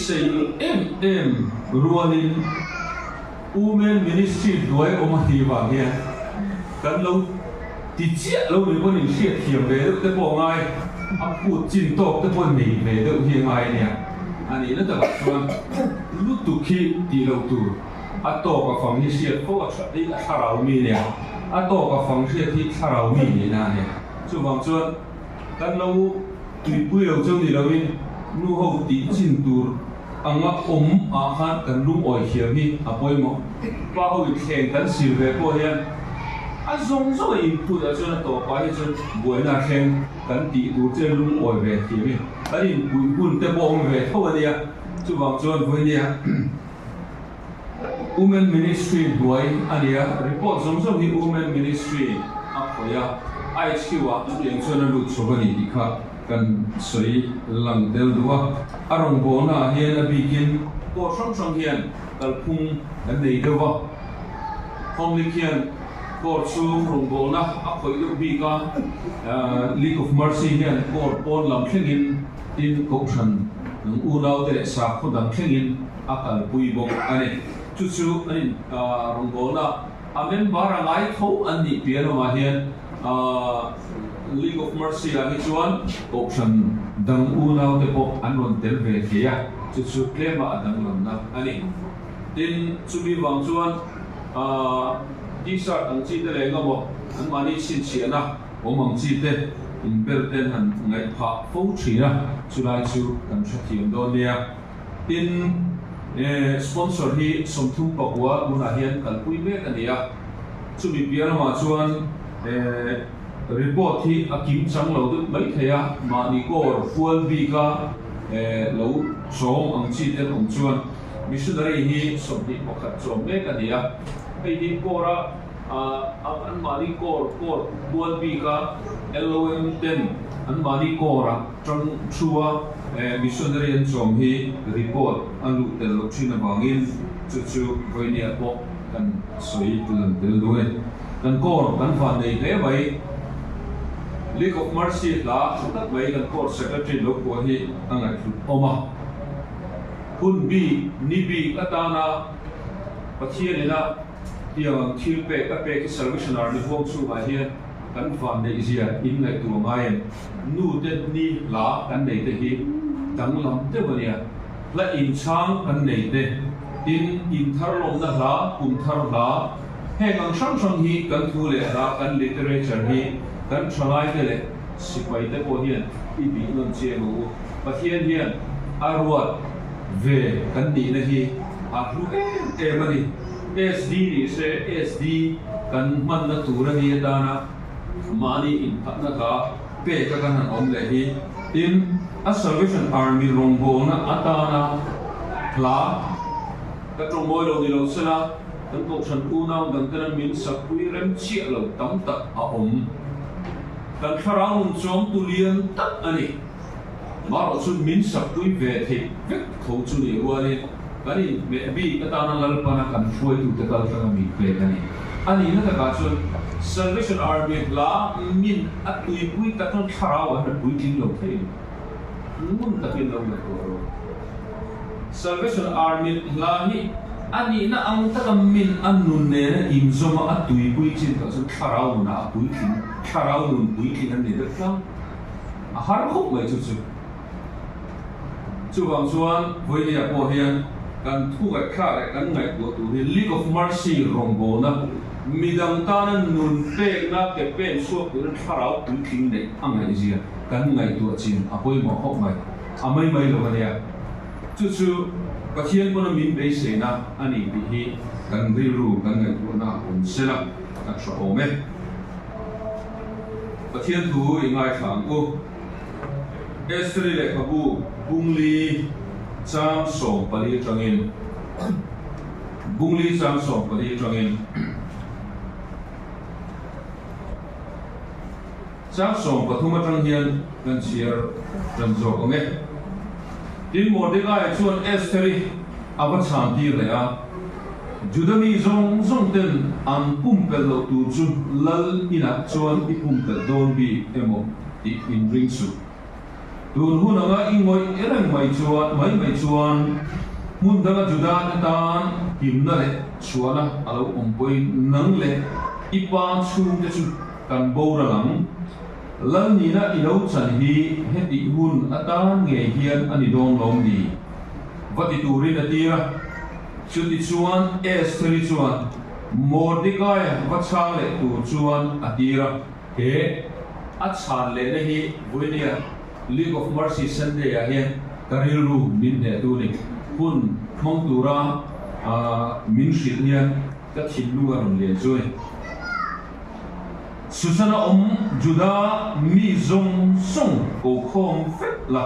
Beisei em em rualin Women Ministry hnuai awm a tih vang hian kan lo ti chiah lo ni pawn inhriat thiam ve deuh te pawh a ngai, a phut chin tawk te pawh nei ve deuh hi a ngai a nia. A nihna takah chuan lutuk hi tih loh tur, a tawk a fang hi hriat fo a tha hi a thlarau mi nia, a tawk a fang hriat hi thlarau mi nihna a nia. Chuvang chuan kan lo tuipui lo chu ni loin nu ho tih chin tur anga awm ah khan kan lungawi thiam hi a pawimawh. Pa ho in thleng kan sil ve pawh hian a zawng zawng a input ah chuan a tawpah hi chuan buaina a thleng kan tih tur che lungawi ve thiam hi kan inpuih hun te pawh awm ve tho a nia. Chuvang chuan vawinia Women Ministry hnuai a nia, report zawng zawng hi Women Ministry a khawih a, HQ ah chutiang chuan a lut chho a ni tih kha kan sawi lang tel duh a. A rawngbawlna ah hian a bikin court hrang hrang hian kalphung kan nei deuh a, Home League hian court chhung rawngbawlna a khawih deuh bik a, League of Mercy hian court pawn lam thlengin tin Kohhran unaute leh sakhaw dang thlengin a kalpui bawk a ni. Chu chu an in rawngbawlna a member a ngai tho an nih piah lamah hian League of Mercy ah hi chuan Kohhran dang unaute pawh an rawn tel ve thei a, chu chu tlema a danglamna a ni. Tin, chumi vang chuan T-shirt ang chi te leh engemaw anmahni chhinchhiahna awm ang chi te inbel ten han ngaih phah fo thin a, chulai chu kan hrethiam dawn nia. Tin, sponsor hi 39 tunah hian kalpui mek a ni a, chumi piah lamah chuan report hi a kim chang lo deuh mai thei a, mahni kawr fual bika lo chawm ang chi te an awm chuan missionary hi 21 chawm mek a ni a, hei hi kawra anmahni kawr kawr fual bika LOM ten anmahni kawra Tang thua missionary an chawm hi report a luh tel loh thin avangin chu chu vawinia pawh kan sawi lan tel duh e. Kan court kan van nei hle mai. League of Mercy hla tha tak mai kan court secretary lo phuah hi a ngaihhlut awm a. Hun bik, ni bik atana Pathian ina tiang ang thil pek a pek hi Salvation Army huang chhungah hian kan van neih zia in ngaihtuah ngai em? Nu te ni hla kan nei te hi danglam deuh a nia. Hla inchhang kan nei te, tin inthar lawmna hla, kum thar hla, heng ang hrang hrang hi kan thu leh hla, kan literature hi kan thalai te leh sipai te pawh hian i bih nawn chiang ang u. Pathian hian a ruat ve kan nihna hi a hlu em em a ni. SD ni se SD kan hmanna tur a ni atana mahni inphatna hla pek a kan han awm leh hi. Tin, a Salvation Army rawngbawlna atana hla ka tawngmawi lo ni lo sela, kan kohhran unau dangtena min sakpui rem chiah lo tam tak a awm. Kan thlarau nun chawmtu lian tak a ni. Marawh chu min sakpui ve theih vek tho chu ni rualin kan inhmeh bik atana Lalpana kan hruaitute kal tlang a min pek a ni. A nihna takah chuan Salvation Army hla min a tuipui tak chuan thlarau ah hian a puitling lo thei lo. Ngun takin lo ngaihtuah rawh. Salvation Army hla hi a nihna ang taka min a nun nena inzawma a tuipui chin tah chuan thlarau nunah a puitling, thlarau nun puitling an ni deuh tlang. A har khawp mai chu chu. Chuvang chuan vawinia pawh hian kan thu ngaihthlak leh kan ngaihtuah tur hi League of Mercy rawngbawlna, midang tana nun pekna ke pen chhuak turin thlarau puitling neih a ngaihzia kan ngaihtuah chin a pawimawh khawp mai. A mai mai lo a nia. Chu chu Pathian pawna min beiseina a ni tih hi kan rilru kan ngaihtuahna a awm sela a tha awm e. Pathian thu i ngaithla ang u. Esteri lehkhabu Bungli chang 14 atangin Bungli chang 14 atangin Chang 13 atang hian kan chhiar tan zawk ang e. Tin, Mordekai chuan Esteri a va chhan tir leh a. Juda mi zawng zawng ten an pumpelh loh tur chu lal inah chuan i pumpelh dawn bik emaw tih inring suh. Tun hun anga i ngawih reng mai chuan mai mai chuan hmun danga Juda te tan himna leh chhuahna a lo awm pawhin nang leh i pa chhungte chu kan boral ang. Lal nihna i lo chan hi hetih hun atan ngei hian a ni dawn lawm ni? Va ti turin a tir a. Chutichuan Estheri chuan Mordekaia va chhang leh tur chuan a tir a. He a chhan lehna hi Vuinia League of Mercy Sunday ah hian ka rilru min hnehtu ni. Hun hmang tura min hrilh hian ka thinlung a rawn lian chu a ni. Susana awm Juda mi zawng zawng ko khawm vek la,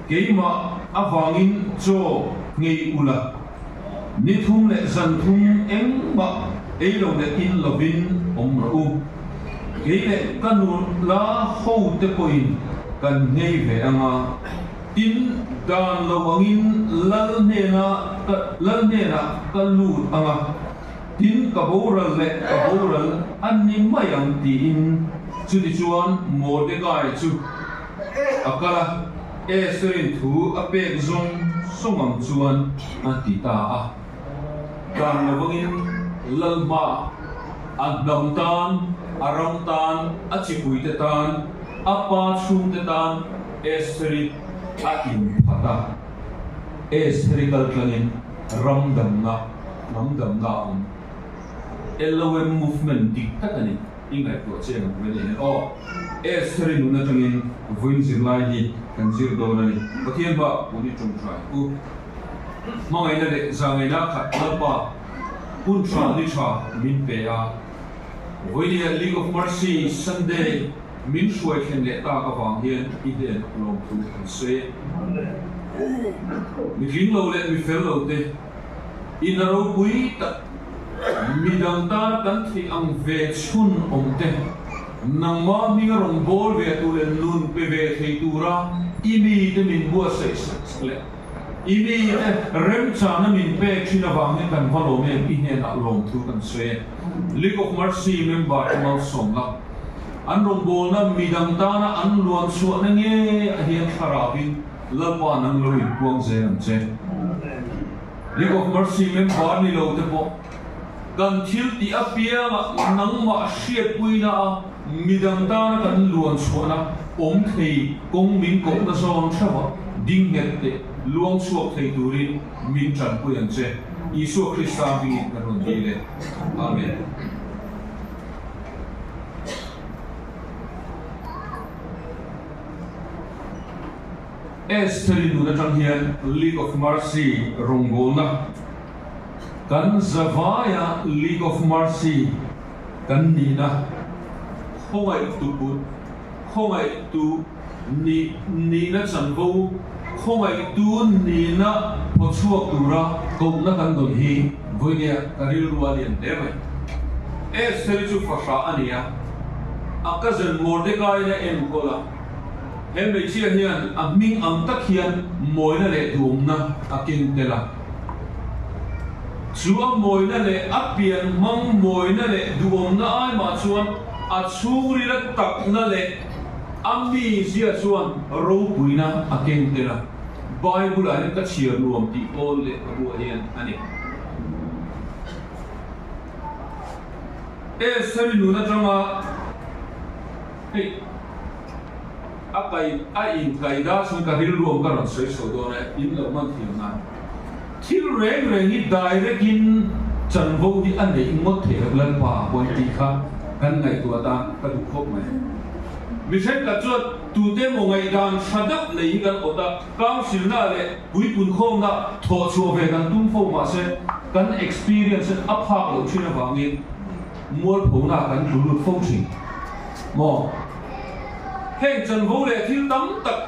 keimah avangin chaw ngei ula, ni thum leh zan thum engmah ei lo leh in lovin awm rawh u. Kei leh ka nula hote pawhin kan nghei ve ang a, tin, dan lo angin lal hnena lal hnenah ka lut ang a, tin, ka boral leh ka boral a ni mai ang tiin. Chutichuan Mordekai chu a kal a, Esther-in thu a pek zawng zawng ang chuan a ti ta a. Dan lovangin lal hmaah a hnam tan, a ram tan, a chipuite tan, a pa chhungte tan Esther-i a inphat a. Esther-i kal tlangin ram damna, hnam damna a awm. LOM movement dik tak a ni. I ngaihtuah che ang ve nih aw. Estheri nun atangin vawiin zirlai hi kan zir dawn a ni. Pathian bak pun i tawngtai u. Hmangaihna leh zangaihna khat Lalpa hun tha ni tha min pe a. Vawinia League of Mercy Sunday min hruai thlen leh tak avang hian i hnen lawmthu kan sawi e. Mi tling lo leh mi fel lo te In a ropui tak, midang tana kan theih ang ve chhun awm te, nangmah hminga rawn bawl ve tur leh nun pe ve thei tura i mite min buatsaih sak leh i mite remchana min pek thin avangin kan va lawm em i hnenah lawmthu kan sawi e. League of Mercy member te malsawmna an rawngbawlna midang tana an luan chhuahna nge a hian thlarauin Lalpa nang lo inpuang zel ang che. League of Mercy member ni lo te pawh kan thil tih apiangah nangmah hriatpuina a midang tana kan luan chhuahna awm thei kawng min kohna zawn theuhah ding nghet teh luang chhuak thei turin min tanpui ang che. Isua Krista hmingin kan rawn dil e. Amen. Estheri nun atang hian League of Mercy rawngbawlna kan zavaia League of Mercy kan nihna khawngaihtu kut, khawngaihtu nih nihna chanvo, khawngaihtu nihna pawchhuak tura kohna kan dawn hi vawinia ka rilru a lian hle mai. Estheri chu fahrah a ni a, a cousin Mordecai-in a enkawl a. He hmeichhia hian a hming ang tak hian mawina leh duhawmna a keng tel a. Chu a mawina leh a pian hmang mawina leh duhawmna ai mah chuan a chhungrila takna leh a mizia chuan ropuina a keng tel a. Bible-ah hian ka chhiar nuam tih pawl lehkhabu ah hian a ni. Estheri nun atanga hei a kai a inkai da chuan ka rilru ang ka rawn sawi chho dawn e, in lo hman thiam nan. Thil reng reng hi direct in chanvo hi a neih ngawt theih loh Lalpa a pawn tih kha kan ngaihtuah atan ka duh khawp mai. Mi thenkhat chuan tute emaw ngaihdan tha deuh nei hi kan awt a, council-na leh puipunkhawmna thawh chhuah ve kan tum fo mahse kan experience a phak loh thin avangin mualphona kan tlu lut fo thin maw? Heng chanvo leh thil tam tak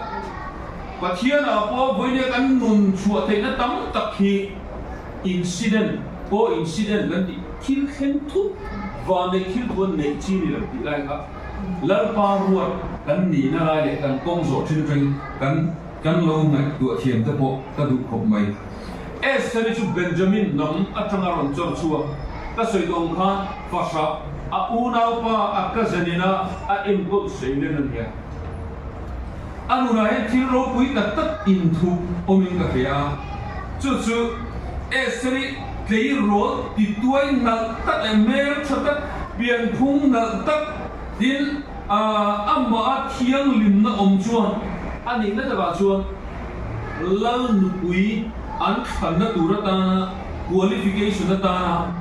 Pathianah pawh vawinia kan nun chhuah theihna tam tak hi incident, coincident kan tih thil thleng thut van neih thil thu an neih chi ni lo tih lai kha Lalpa ruat kan nihna lai leh kan kawng zawh thin atangin kan kan lo ngaihtuah thiam te pawh ka duh khawp mai. Esther-i chu Benjamin hnam atanga rawn chawr chhuak ka sawi tawh ang khan fahrah a unaupa a cousin ina a enkawl sei len a nia. A nunah hian thil ropui tak tak inthup awmin ka hria a, chu chu Esther-i tleirawl tituai nalh tak leh hmeltha tak, pianphung nalh tak tin amaha thianghlimna awm chuan a nihna takah chuan Lal nupui an thlanna tur atana qualification atana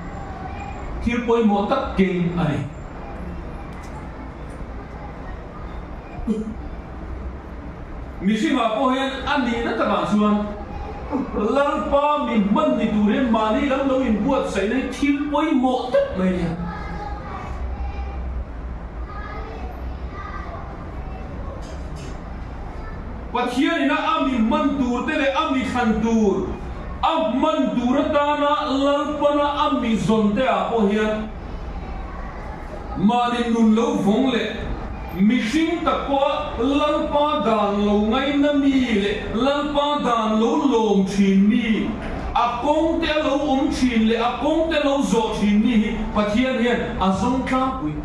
thil pawimawh tak keng a ni. Mihringah pawh hian a nihna takah chuan Lalpa mi hman ni tur hian mahni lam lo inbuatsaihna hi thil pawimawh tak mai a nia. Pathianina a mi hman tur te leh a mi thlan tur, a hman tur atana Lalpana a mi zawn te ah pawh hian Mahni nun lo vawng leh mihring tak pawha Lalpa dan lo ngaina mi leh Lalpa dan lo lawm thin mi, a kawng te a lo awm thin leh a kawng te lo zawh thin mi hi Pathian hian a zawng tlangpui.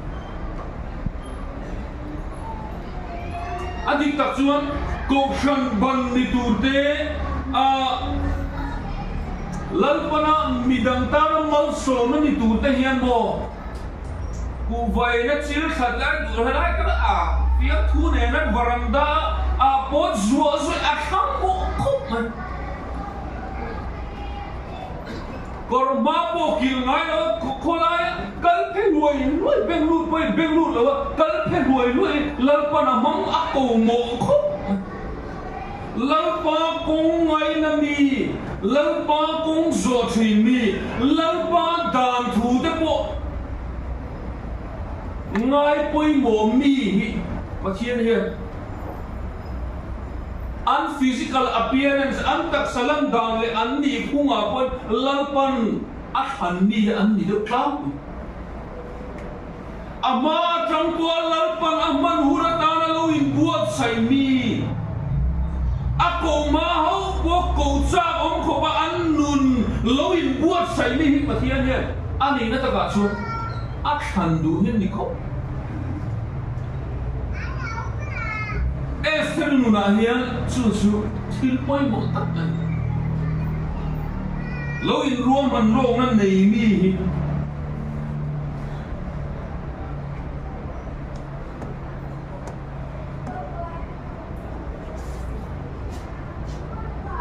A dik tak chuan Kohhran ban ni tur te a Lalpana midang tana malsawmna ni tur te hian maw kuhvaina chil thlat lai duh helai tak a fiamthu nena varanda ah pawt zuah zuih a thlang mawh khawp mai. Kawr hma pawh kil ngai lo a, khawlai a kal phe hluai hluai beng lut pawhin beng lut lo a, kal phe hluai hluai Lalpan a hmang a ko mawh khawp mai. Lalpa kawng ngaina mi, Lalpa kawng zawh thin mi, Lalpa dan thu te pawh ngai pawimawh mi hi Pathian hian An physical appearance, an taksa lan dan leh an nihphungah pawhin Lalpan a thlan mi hi an ni deuh tlangpui. A hma atang pawha Lalpan a hman hun atana lo inbuatsaih mi, a ko hma hauh pawh ko chak awm khawpa an nun lo inbuatsaih mi hi Pathian hian a nihna takah chuan a thlan duh hi an ni khawp. Esther nunah hian chu chu thil pawimawh tak a ni. Lo inruahman lawkna nei mi hi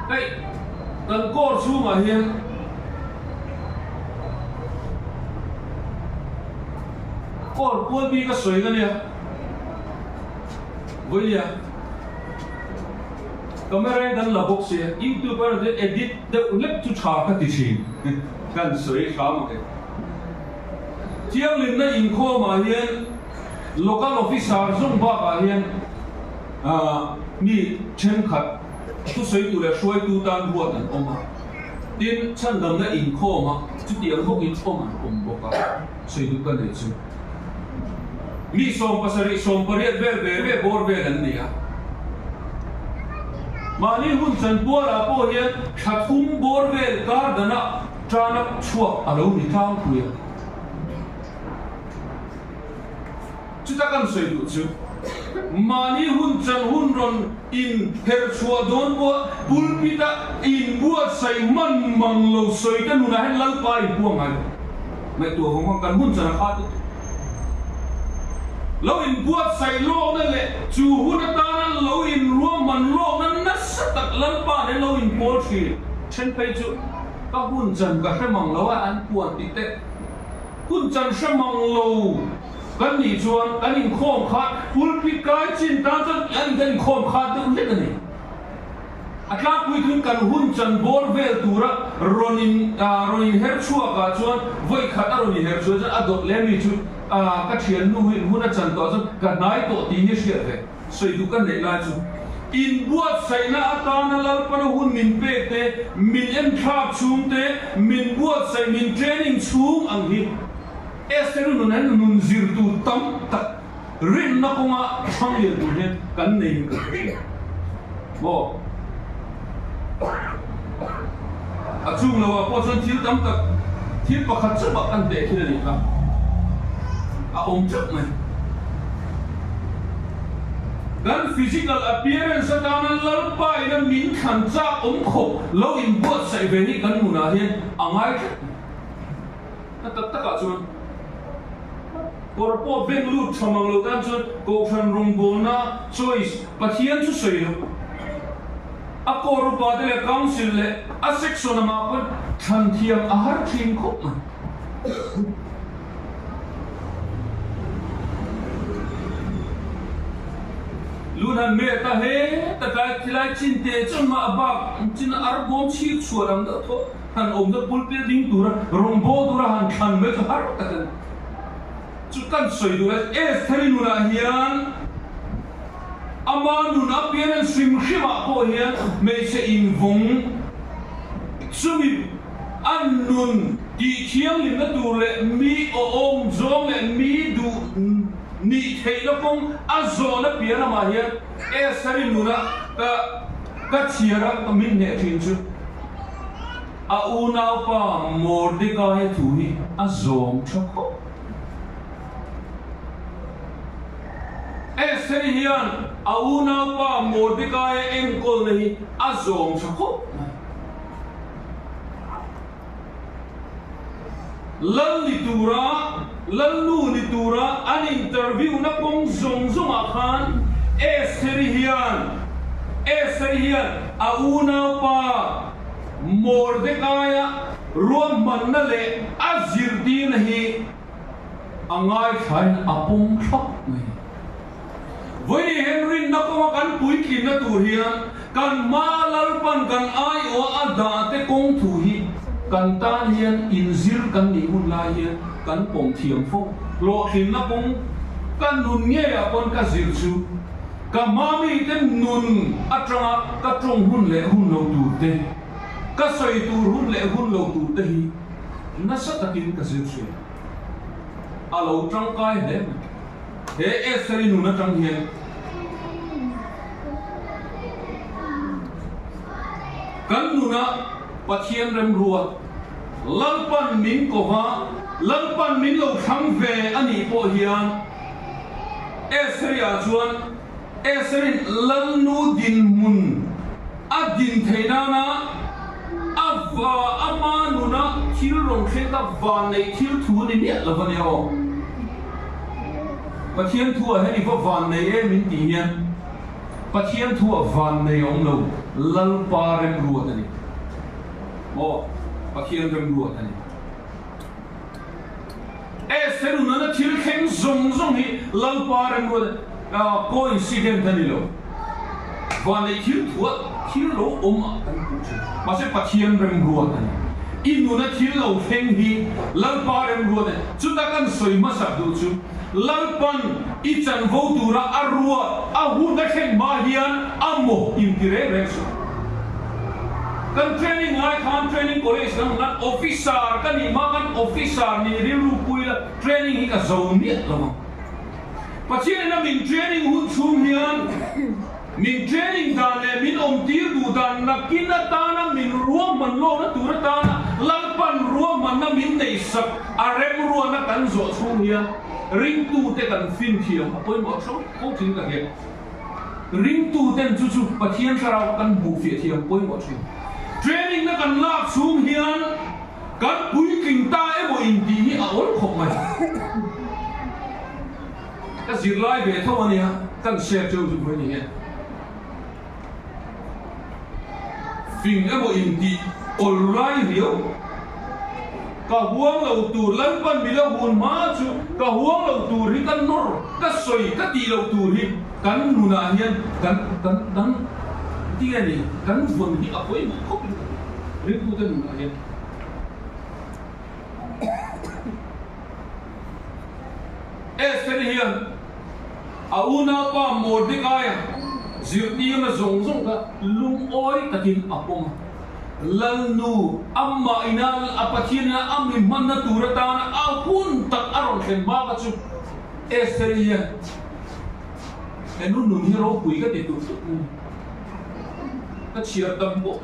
Hei, kan kawr chhungah hian Kawr pual bik a sawi na nia. Vawinia camera in kan la bawk sia, youtube a rawn edit deuh hlek chu tha ka ti thin. Kan sawi hram ang e. Thianghlimna inkhawmah hian local officer zawng bakah hian mi thenkhat thusawitu leh hruaitu tan ruat an awm a. Tin, chhandamna inkhawma chutiang bawkin awm an awm bawk a. Sawi duh ka nei chu. Mi 70, 18 vel ve ve bawr vel an ni a. Mahni hun chanpualah pawh hian thla thum bawr vel kar danah tanak chhuak a lo ni tlangpui a. Chuta kan sawi duh chu, mahni hun chan hun rawn in her chhuah dawn pawh pulpit-a inbuatsaih hman mang lo sawi te nunah hian Lalpa inpuang ngai lo. Ngaihtuah vang vang kan hun chan a kha te chu. Lo inbuatsaih lawkna leh chu hun atana lo inruahman lawkna nasa tak Lalpa nen lo inpawl thin then phei chu ka hun chan ka hre mang lo a an puan tih te Hun chan hre mang lo kan nih chuan kan inkhawm khat pulpit kai chin tan chuan an kan inkhawm khat deuh hlek a ni. A tlangpui thun kan hun chan bawr vel tura rawn in rawn inher chhuak ah chuan vawi khat a rawn inher chhuah chuan a dawt leh mi chu ka thiannu hi hun a chan tawh chuan ka hnai tawh tih hi hriat ve. Sawi duh ka neih lai chu inbuatsaihna atana Lalpana hun min pek te, min enthlak chhung te, min buatsaih, min training chhung ang hi Esther nun hian nun zir tur tam tak rinna kawnga thlang lian tur hian kan nei in kan hre thin. Maw? A chung lo ah pawh chuan thil tam tak, thil pakhat chauh ah kan teh thil a nih kha a awm teuh mai. Kan physical appearance atana Lalpa ina min thlan chak awm khawp lo inbuatsaih ve hi kan nunah hian a ngai tlat mai. A tak takah chuan kawr pawh beng lut tha mang lo tan chuan Kohhran rawngbawlna choice Pathian chu sawi lo. A kawr upa te leh council leh a section angah pawn thlan thiam a har thin khawp mai. Lunhan me ta he ta tlai thilai chin te chuan mah a bak chin a ar bawm chhir chhuah ang deuh thaw han awmna pulpit a ding tura rawngbâwl tura han thlan mai chu har tak a ni. Chu kan sawi duh lai Estheri nunah hian ama nun appearance hrim hrimah pawh hian hmeichhe invawng chumi A nun tih thianghlimna tur leh mi awhawm zawng leh mi duh nih theihna kawng a zawhna piah lamah hian Esther-i nuna ka ka chhiar a, ka min hneh thin chu a unaupa Mordecai-a thu hi a zawm tha khawp. Esther-i hian a unaupa Mordecai-a enkawlna hi a zawm tha khawp mai. Lal ni tura, Lalnu ni tura an interview na kawng zawng zawngah khan Estheri hian, Estheri hian a unaupa Mordekaia ruahmanna leh a zirtirna hi a ngaithlain a pawm thlap mai. Vawiin hian rinna kawnga kan puitlinna tur hian kan hma Lalpan kan aiawha a dah te kawng thu hi kan tan hian inzir kan nih hun lai hian kan pawm thiam fo. Hlawhtlinna kawng ka nun ngeiah pawn ka zir chu ka hma mite nun atanga ka tawng hun leh hun lo tur te, ka sawi tur hun leh hun lo tur te hi nasa takin ka zir thin. A lo tangkai hle mai. He Esther-i nun atang hian kan nuna Pathian remruat, Lalpan min kova, Lalpan min lo thlang ve a nih pawh hian Esther-i-ah chuan Esther-in Lalnu dinhmun a din theih nana a va ama nuna thil rawn thleng ta van neih thil thu ni miah lo a nia aw. Pathian thu ah hian i va van nei em in tih hian Pathian thu ah van nei a awm lo, Lalpa remruat a ni. Aw, Pathian remruat a ni. Esther nunana thil thleng zawng zawng hi Lalpa remruat a coincident a ni lo. Van neih thil thuah thil lo awm ah kan hmuh thin. Mahse Pathian remruat a ni. I nuna thil lo thleng hi Lalpa remruat a ni. Chuta kan sawi hmasak duh chu Lalpan i chanvo tura a ruat a hun a thlen hma hian a maw inti reng reng suh. Kan training ngai khan training college kan awm nan officer ka nih hma khan officer nih rilru pui la training hi ka zo miah lo ang. Pathian ina min training hun chhung hian min training dan leh min awmtir duh dan nakin atana min ruahman lawkna tur atana Lalpan ruahmanna min neihsak a remruahna kan zawh chhung hian ringtute kan fin thiam a pawimawh tho tho thin ka hria. Ringtuten chu chu Pathian thlarau kan hmuh fiah thiam pawimawh thin. Training na kan lak chhung hian kan puitling ta emaw intih hi a awl khawp mai. Ka zirlai ve tho a nia, kan share cheu chu vawi ni hian. Fing emaw intih awl lai riau. Ka huang lo tur Lalpan mi la hun hma chu ka huang lo tur hi ka nawr, ka sawi, ka tih loh tur hi kan nunah hian kan kan kan ti a ni, kan vawn hi a pawimawh khawp in ka hria ringtute nunah hian. Esther hian a unaupa Mordecai-a zirtirna zawng zawng kha lungawi takin a pawm a. Lalnu, amah ina a Pathian ina a mi hmanna tur atana a hun tak a rawn thlen hma kha chu Esther hian he nu nun hi ropui ka ti tur tut mai. Ka chhiar tam pawh.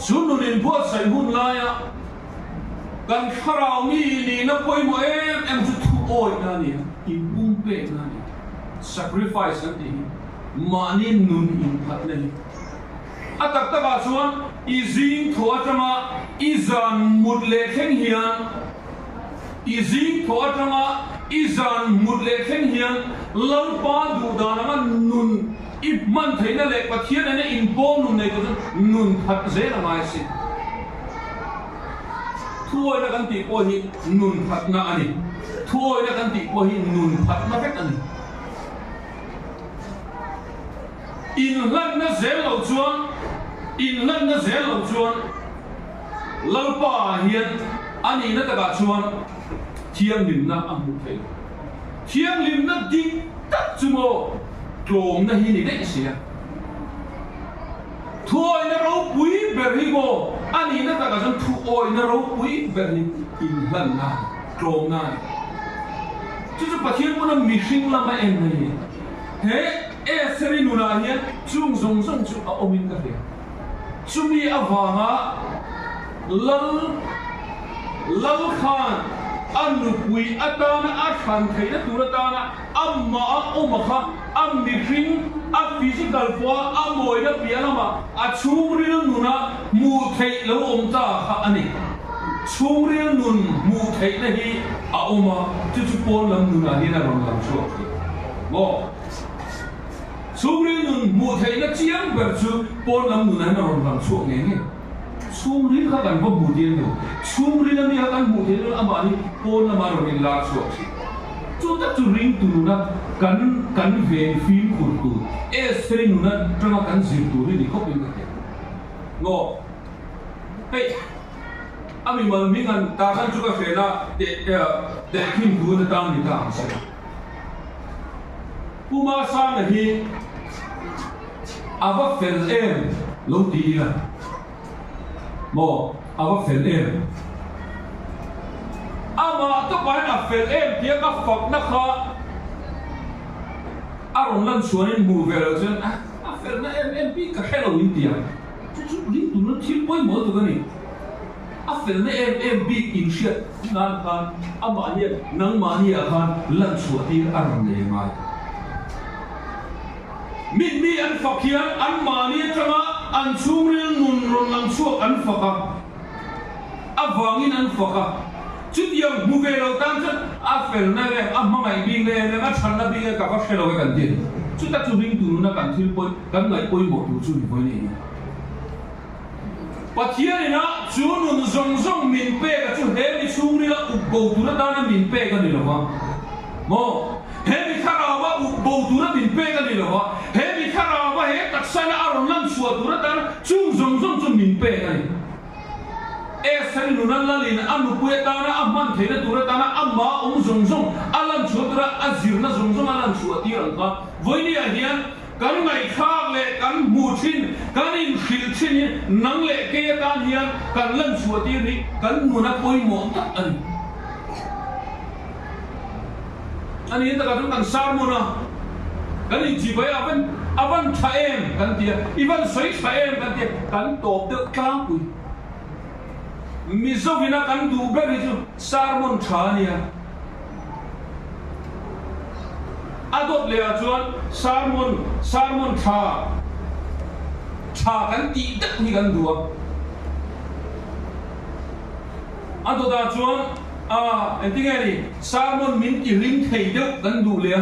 Chu nun inbuatsaih hun laia. Kan thlarau mi nihna pawimawh em em chu thu awihna a ni a, inpumpekna a ni a. Sacrifice kan tih hi mahni nun inphatna hi. A tak takah chuan i zing thaw atanga i zan mut leh thleng hian, i zing thaw atanga i zan mut leh thleng hian Lalpa duh dan anga nun i hman theihna leh Pathian nena inpawl nun nei tur chuan nun that zel a ngai a sin. Thuawina kan tih pawh hi nun phatna a ni. Thuawina kan tih pawh hi nun phatna vek a ni. Inhlanna zel lo chuan, inhlanna zel lo chuan Lalpa ah hian a nihna takah chuan thianghlimna a hmuh theih lo. Thianghlimna dik tak chu maw tlawmna hi ni daih sia. Thuawihna ropui ber hi maw a nihna takah chuan thuawihna ropui ber hi inhlanna a ni, tlawmna a ni. Chu chu Pathian pawna mihring lama en na hi. He Eseri nunah hian chung zawng zawng chu a awmin ka hria. Chumi avanga Lal Lal khan a nupui atana a hran theihna tur atana amah a awm a kha a mihring, a physical pawha a mawina piah lamah a chhungril nuna hmuh theih lo awm ta kha a ni. Chhungril nun hmuh theihna hi a awm a, chu chu pawn lam nunah hian a rawn lang chhuak thei maw? Chhungril nun hmuh theihna chiang ber chu pawn lam nunah hian a rawn lang chhuak ngei ngei. Chhungril kha kan va hmu tir lo. Chhungril ami kha kan hmuh theih lo amah hi pawn lama rawn inlar chhuak thin. Chu tak chu ringtu nuna kan kan ven fimkhur tur, Estheri nuna tanga kan zir tur hi ni khawp in ka hria. Maw? Hei, a mimal hming han tar han chu ka hren a, teh tehkhin thu na tang ni ta ang se. Pu Masanga hi a va fel em lo ti ila maw a va fel em? Amah tawpah hian a fel em tia ka fakna kha a rawn lan chhuanin hmuh ve loh chuan a felna em em bik ka hre lo in ti ang. Chu chu ring tuna thil pawimawh tuk a ni. A felna em em bik inhriat nan khan amah hian nangmahni ah khan lan chhuah tir a rawn nei ngai. Mitmi an fak hian anmahni atanga an chhungril nun rawn lang chhuak an fak a, avangin an fak a. Chutiang hmu ve lo tan chuan a felna leh a hmangaih bik na em em, a chhanna bik e ka va hre lo e kan ti a ni. Chuta chu ringtu nuna kan thil pawi, kan ngaih pawimawh tur chu ni vawi nei a ni. Pathian ina chu nun zawng zawng min pek a chu he mi chhungrila up bo tur atana min pek a ni lo va. Maw? He mi thlarauva up bo tura min pek a ni lo va, he mi thlarauva he taksana a rawn lan chhuah tur atana chung zawng zawng chu min pek a ni. Esther-i nuna lalin a nupui atana a hman theihna tur atana amah awm zawng zawng a lan chhuah tura a zirna zawng zawng a lan chhuah tir ang kha vawinia hian Kan ngaihthlak leh kan hmuh thin, kan inhrilh thin hi nang leh kei atan hian kan lan chhuah tir hi kan nuna pawimawh tak a ni. A ni takah chuan kan sermon a, kan inchibai a, avan avan tha em kan ti a, i van sawi tha em kan ti a, kan tawp deuh tlangpui. Mizovina kan duh ber hi chu sermon tha a nia. A dawt leh ah chuan sermon sermon tha tha kan tih deuh hi kan duh a. A dawt ah chuan a engtin nge ni sermon min ti hlim thei deuh kan duh leh a.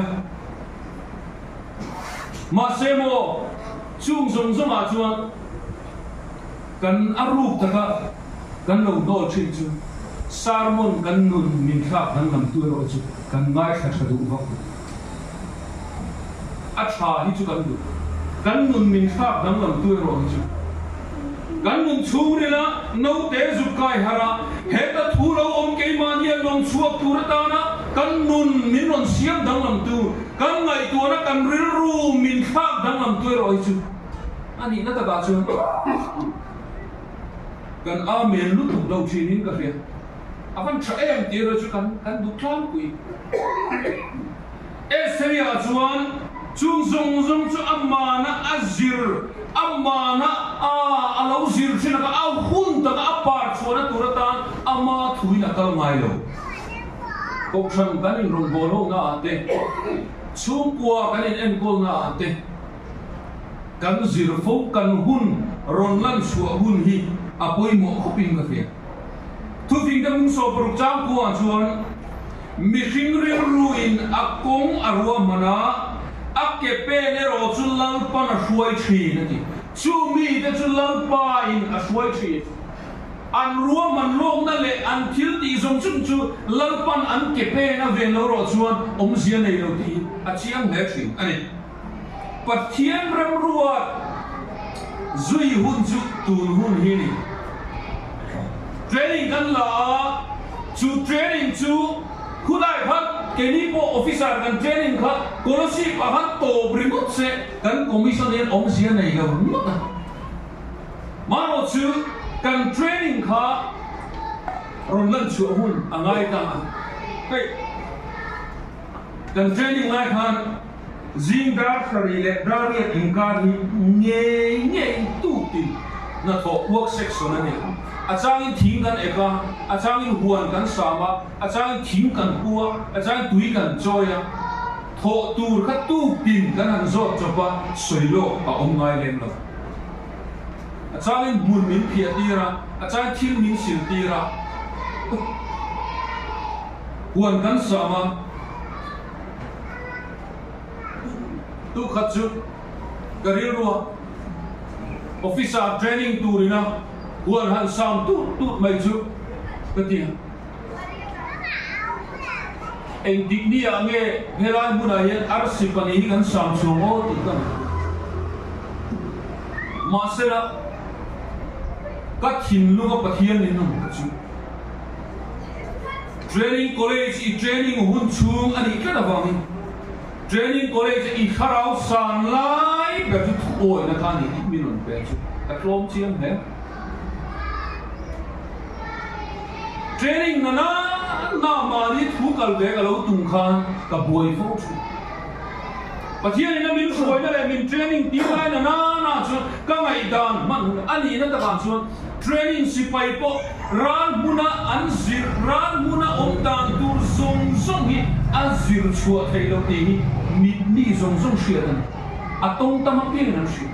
Mahse maw chung zawng zawng ah chuan kan a ruk taka kan lo hnawl thin chu sermon kan nun min thlak danglam tu erawh chu kan ngaithla tha duh vak lo. A tha hi chu kan duh. Kan nun min thlak danglam tu erawh hi chu kan nun chhungrila naute zuk kai harh a, heta thu lo awm keimahni a lawng chhuak tur atana kan nun min rawn siam danglam tu, kan ngaihtuahna kan rilru min thlak danglam tu erawh hi chu a nihna takah chuan Kan amen lutuk lo thin in ka hria. A van tha em tih erawh chu kan kan duh tlangpui. Estheri ah chuan. Chung zawng zawng chu amana a zir, amana a a lo zir thin a, a hun taka a par chhuahna tur atan ama thuin a kal ngai lo. Kohhran kan inrawnbawl ho naah te, chhungkua kan inenkawlna ah te, kan zir fo kan hun rawn lan chhuah hun hi a pawimawh khawpin ka hria. Thufing te mung 60 changkuah chuan mihring rilruin a kawng a ruahman a, a ke pen erawh chu Lalpan a hruai thin a ti. Chu mite chu Lalpain a hruai thin. An ruahman lawkna leh an thil tih zawng zawng chu Lalpan an ke pen a ven lo rawh chuan awmzia nei lo tih a chiang hle thin a ni. Pathian remruat zui hun chu tun hun hi ni. Training kan la a, chu training chu khulai khan keini pawh officer kan training kha Kolasib ah khan tawp ringawt se kan commission hian awmzia nei lo ringawt a. Marawh chu kan training kha rawn lan chhuah hun a ngai ta a. Hei kan training lai khan Zing dar sarih leh dar riat inkar hi ngei ngei tukin hnathawh work section a ni. A changin thing kan ek a, a changin huan kan sam a, a changin thing kan pu a, a changin tui kan chawi a. Thawh tur kha tukin kan han zawt chawp a, sawi lawk a awm ngai lem lo. A changin hmun min phiah tir a, a changin thil min sil tir a, huan kan sam a. Tu khat chu ka rilru a, officer training turina huan han sam tut tut mai chu ka ti a. Engtik ni ah nge helai hmunah hian arsi pahnih hi kan sam chhuang aw tih ka ngaihtuah. Mahsela ka thinlunga Pathian min rawn hmuh chu. Training College i training hun chhung a nih tlat avangin Training College i thlarau san lai ber chu thuawihna kha a ni tih min rawn pe chu ka tlawm chiang hle. Training na na na mahni thu kal ve ka lo tum khan ka buai fo thin. Pathianin a min hruaina leh min training tir lai na na na chuan ka ngaihdan hman hun a nihna takah chuan Training sipai pawh ral hmuna an zir, ral hmuna awm dan tur zawng zawng hi a zir chhuah theih loh tih hi mit mi zawng zawng hriat a ni. A tawng tam apiangin an hria.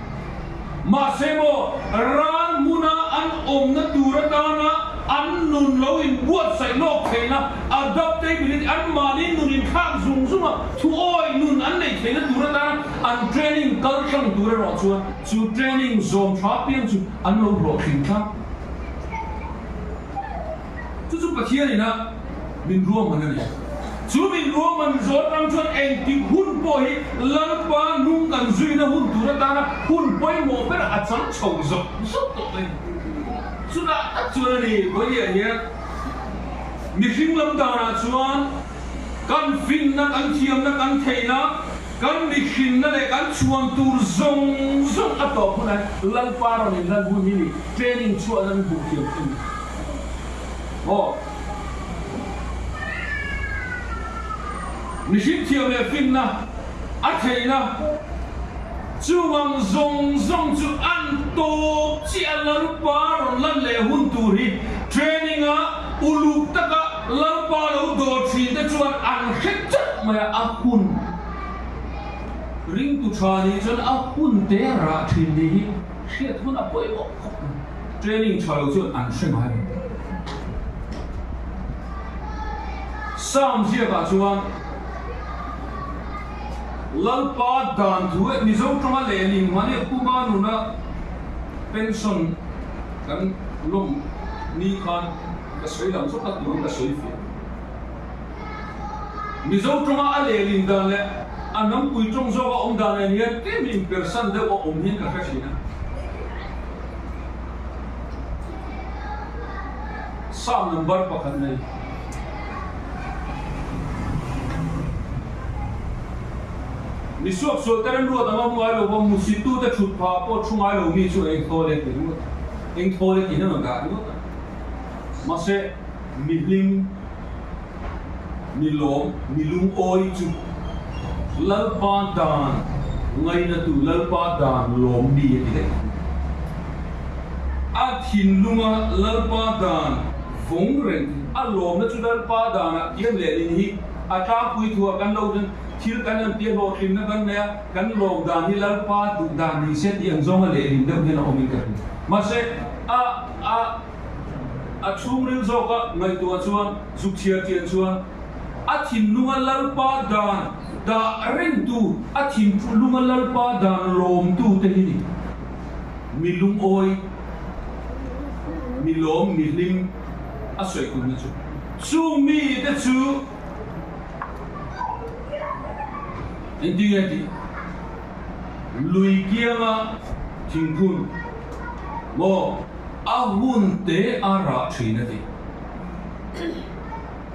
Mahse maw, ral hmuna an awmna tur atana an nun lo inbuatsaih lawk theihna, adaptability, anmahni nun inthlak zung zunga thuawi nun an neih theihna tur atana an training kal tlang tur erawh chuan chu training zawm tha apiang chu An lo hlawhtling tlat. Chu chu Pathian ina min ruahman a ni. Chu min ruahman zawt ram chuan engtik hun pawh hi Lalpa nung kan zuina hun tur atana hun pawimawh ber a chang chho zawk zawk tawh mai a ni. Chutah tak chuan a ni, vawiah hian mihring lam danah chuan kan finna, kan thiamna, kan theihna, Kan mihrinna leh kan chhuan tur zawng zawng a tawp hunah Lalpa rawn inlan hun hi ni training chhuah nan hmuh thiam thung ni maw? Mihring thiam leh finna a theihna chungang zawng zawng chu an tawp chiah a Lalpa rawn lan leh hun tur hi training a uluk taka Lalpa lo dawr thin te chuan an hre chat mai a, a hun ringtu tha nih chuan a hun te rah thin nih hi hriat hun a pawimawh khawp mai. Training tha lo chuan an hre ngai lo. Psalm ziakah chuan Lalpa dan thu eh Mizo tawnga lehling hmani Puma nuna pension kan lawm ni khan Ka sawi lam zawk a tur ka sawi fiah. Mizo tawnga a lehlin dan leh a hnampui tawng zawk a awm dan nen hian tlem inpersan deuh a awm hian ka hre thin a. Psalm number pakhat nei. Mi suaksual te remruat anga hmu ngai lo va, musitute thut phah pawh thu ngai lo mi chu eng thawl e ti ringawt a. Eng thawl e tih hian a rawn dah ringawt a. Mahse, mi hlim, mi lawm, mi lungawi chu Lalpa dan ngainatu, Lalpa dan lawm mi a ti daih thung. A thinlunga Lalpa dan vawng reng a lawmna chu Lalpa danah tiam leh nin hi a tlangpui thuah kan lo thil kan han tia hlawhtlinna kan nei a, kan lawm dan hi Lalpa duh dan ni se tih ang zawnga lehlin deuh hian a awmin ka hria. Mahse, a a a chhungril zawka ngaihtuah chuan zuk chhiar chian chuan a thinlunga Lalpa dan dah rengtu, a thinlunga Lalpa dan lawmtu te hi ni. Mi lungawi, mi lawm, mi hlim a sawi tumna chu. Chung mite chu engtin nge tih? Lui kianga thingphun maw a hun te a rah thin a ti.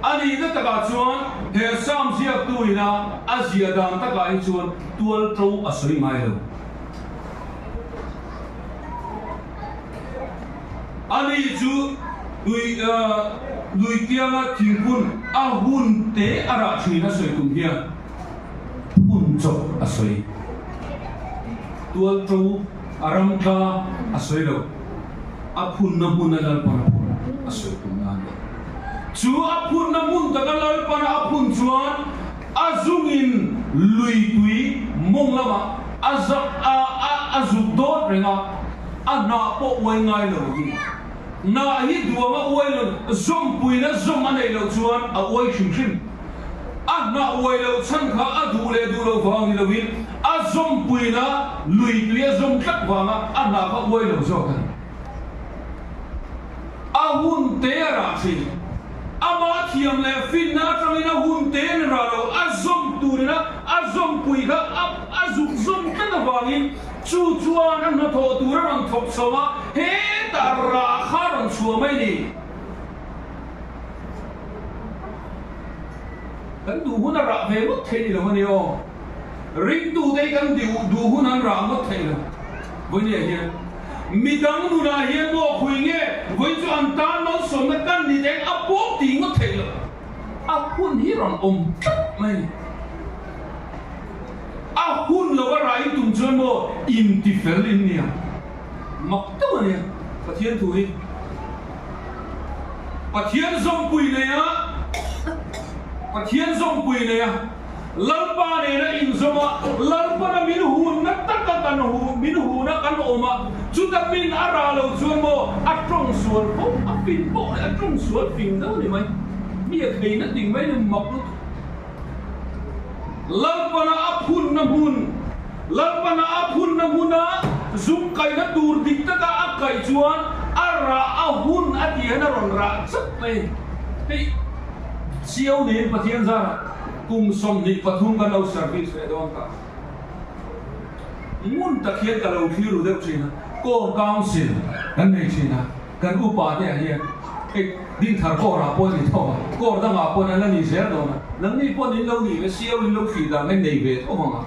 A nihna takah chuan he Psalm ziaktu ina a zia dan takah hi chuan tual to a sawi ngai lo. Ani chu lui lui kianga thingphun a hun te a rah thin a sawi tum hian phun chawp a sawi. Tual to a ram tla a sawi lo. A phunna hmun a Lalpana phun a sawi tum na a ni. Chu a phunna hmun taka Lalpana a phun chuan A zungin lui tui mawng lamah a zak a, a a zuk dawt reng a, a hnah pawh uai ngai lo hi. Hnah hi duang a uai lo, zawmpuina zawm a neih loh chuan a uai hrim hrim. A hnah uai loh chhan kha a duh leh duh loh vang ni loin a zawmpuina lui tui a zawm tlat vanga a hnah kha uai lo zawk a ni. A hun te a rah thin. Amah thiam leh finna atangin a hun te an rah lo, a zawm turina a zawmpui kha a a zuk zawm tlat avangin chu chuan a hnathawh tur a rawn thawk chho a, hetah rah kha a rawn chhuah mai ni. Kan duh hun a rah ve ngawt thei ni lo a ni aw. Ringtute hi kan duh hun an rah ngawt thei lo. Vawinia hian midang nunah hian maw khui nge vawiin chu an tan malsawmna kan ni teng a pawm tih ngawt theih loh. A hun hi rawn awm tlat mai ni. A hun lova rain tum chuan maw intifel in nia. Mak deuh a nia Pathian thu hi. Pathian zawmpui nei a, Pathian zawmpui nei a. Lalpa nena inzawm a, Lalpana min hunna taka kan hu, min huna kan awm a, chuta min a rah lo chuan maw a tawng sual fo, a fin pawh leh a tawng sual fing deuh a ni mai, mi a theihna ding mai ni mak lutuk. Lalpana a phunna hmun, Lalpana a phunna hmuna zung kaihna tur dik taka a kaih chuan a rah a hun a tih hian a rawn rah chauh mai. Hei Chiau niin Pathian zarah kum 23 kan lo service leh dawn ta. Ngun tak hian ka lo thlir ru deuh thin a, Core Council kan nei thin a, kan upa te ah hian hei Dinthar Core ah pawh a ni tho a, Core dangah pawh an la ni zel dawn a, nangni pawh in lo nih ve Chiau in lo thlir dan kha in nei ve tho ang a.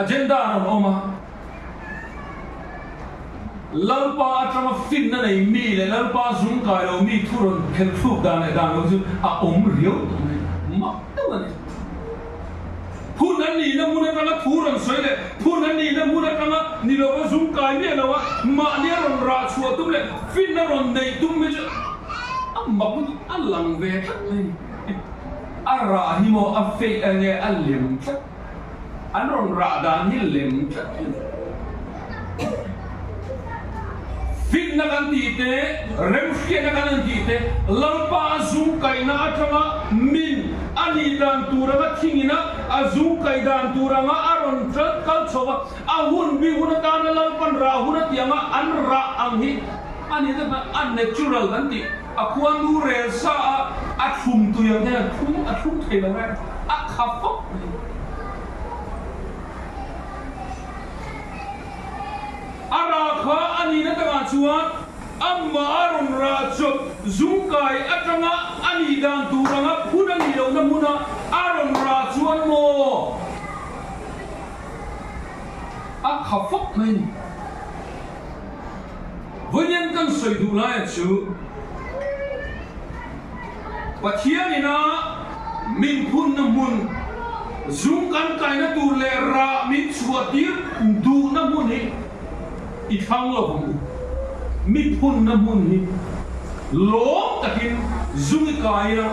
Agenda a rawn awm a. Lalpa atanga finna nei mi leh Lalpa zum kai lo mi thu rawn khelh thluk dan leh dan lo chu a awm riau tawh mai. Mak deuh a ni. Phun an nihna hmun atanga thu rawn sawi leh phun an nihna hmun atanga ni lova zum kai miah lo a, mahni a rawn rah chhuah tum leh finna rawn neih tum hi chu a mak lutuk, a lang ve tlat mai a ni. A rah hi maw a feih a nge a lem tlat. An rawn rah dan hi lem tlat a ni. Fitna kan tih te, remhriatna kan han tih te, Lalpa a zung kaihna atanga min a nih dan tur anga thingin a, a zung kaih dan tur anga a rawn kal chho a, a hun bik hun atana Lalpan rah hun a tih anga an rah ang hi a nih tak a, a natural kan tih, a khuanu rel sa a, a thlum tui ang hian a thlum a thlum thei lo reng. A kha fawk mai. A rah kha a nihna takah chuan amah a rawn rah chawp zungkai atanga a nih dan tur anga phun a nih lohna hmuna a rawn rah chuan maw a kha fawk mai ni. Vawiin kan sawi duh laia chu Pathianina. Min phunna hmun, zung kan kaina tur leh rah min chhuahtir duhna hmun hi i thlang lo vang u. Mi phunna hmun hi lawm takin zung i kai a,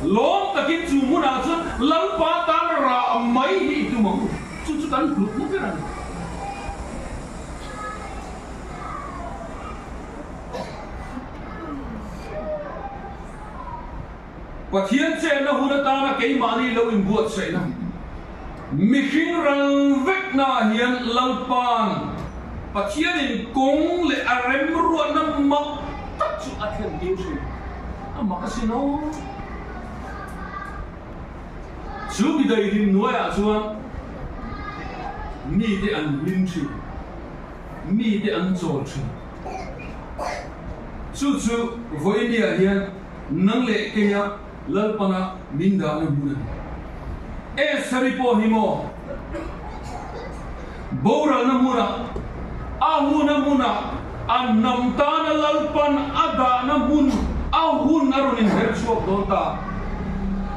lawm takin chu hmunah chuan Lalpa tan rah mai hi i tum ang u. Chu chu kan hlutna ber a ni. Pathian chenna hun atana keimahni lo inbuatsaihna mihring ral veknaah hian Lalpa'n Pathianin kawng leh a remruatna mak tak chu a thlentir thin. A mak asin aw! Chu mi daihlim hnuaiah chuan mite an hlim thin, mite an chawl thin. Chu chu vawinia hian Nang leh keia Lalpana min dahna hmun a ni. Estheri pawh hi maw boralna hmunah, a huna hmunah a hnam tana Lalpan a dahna hmun a hun a rawn inher chhuak dawn ta.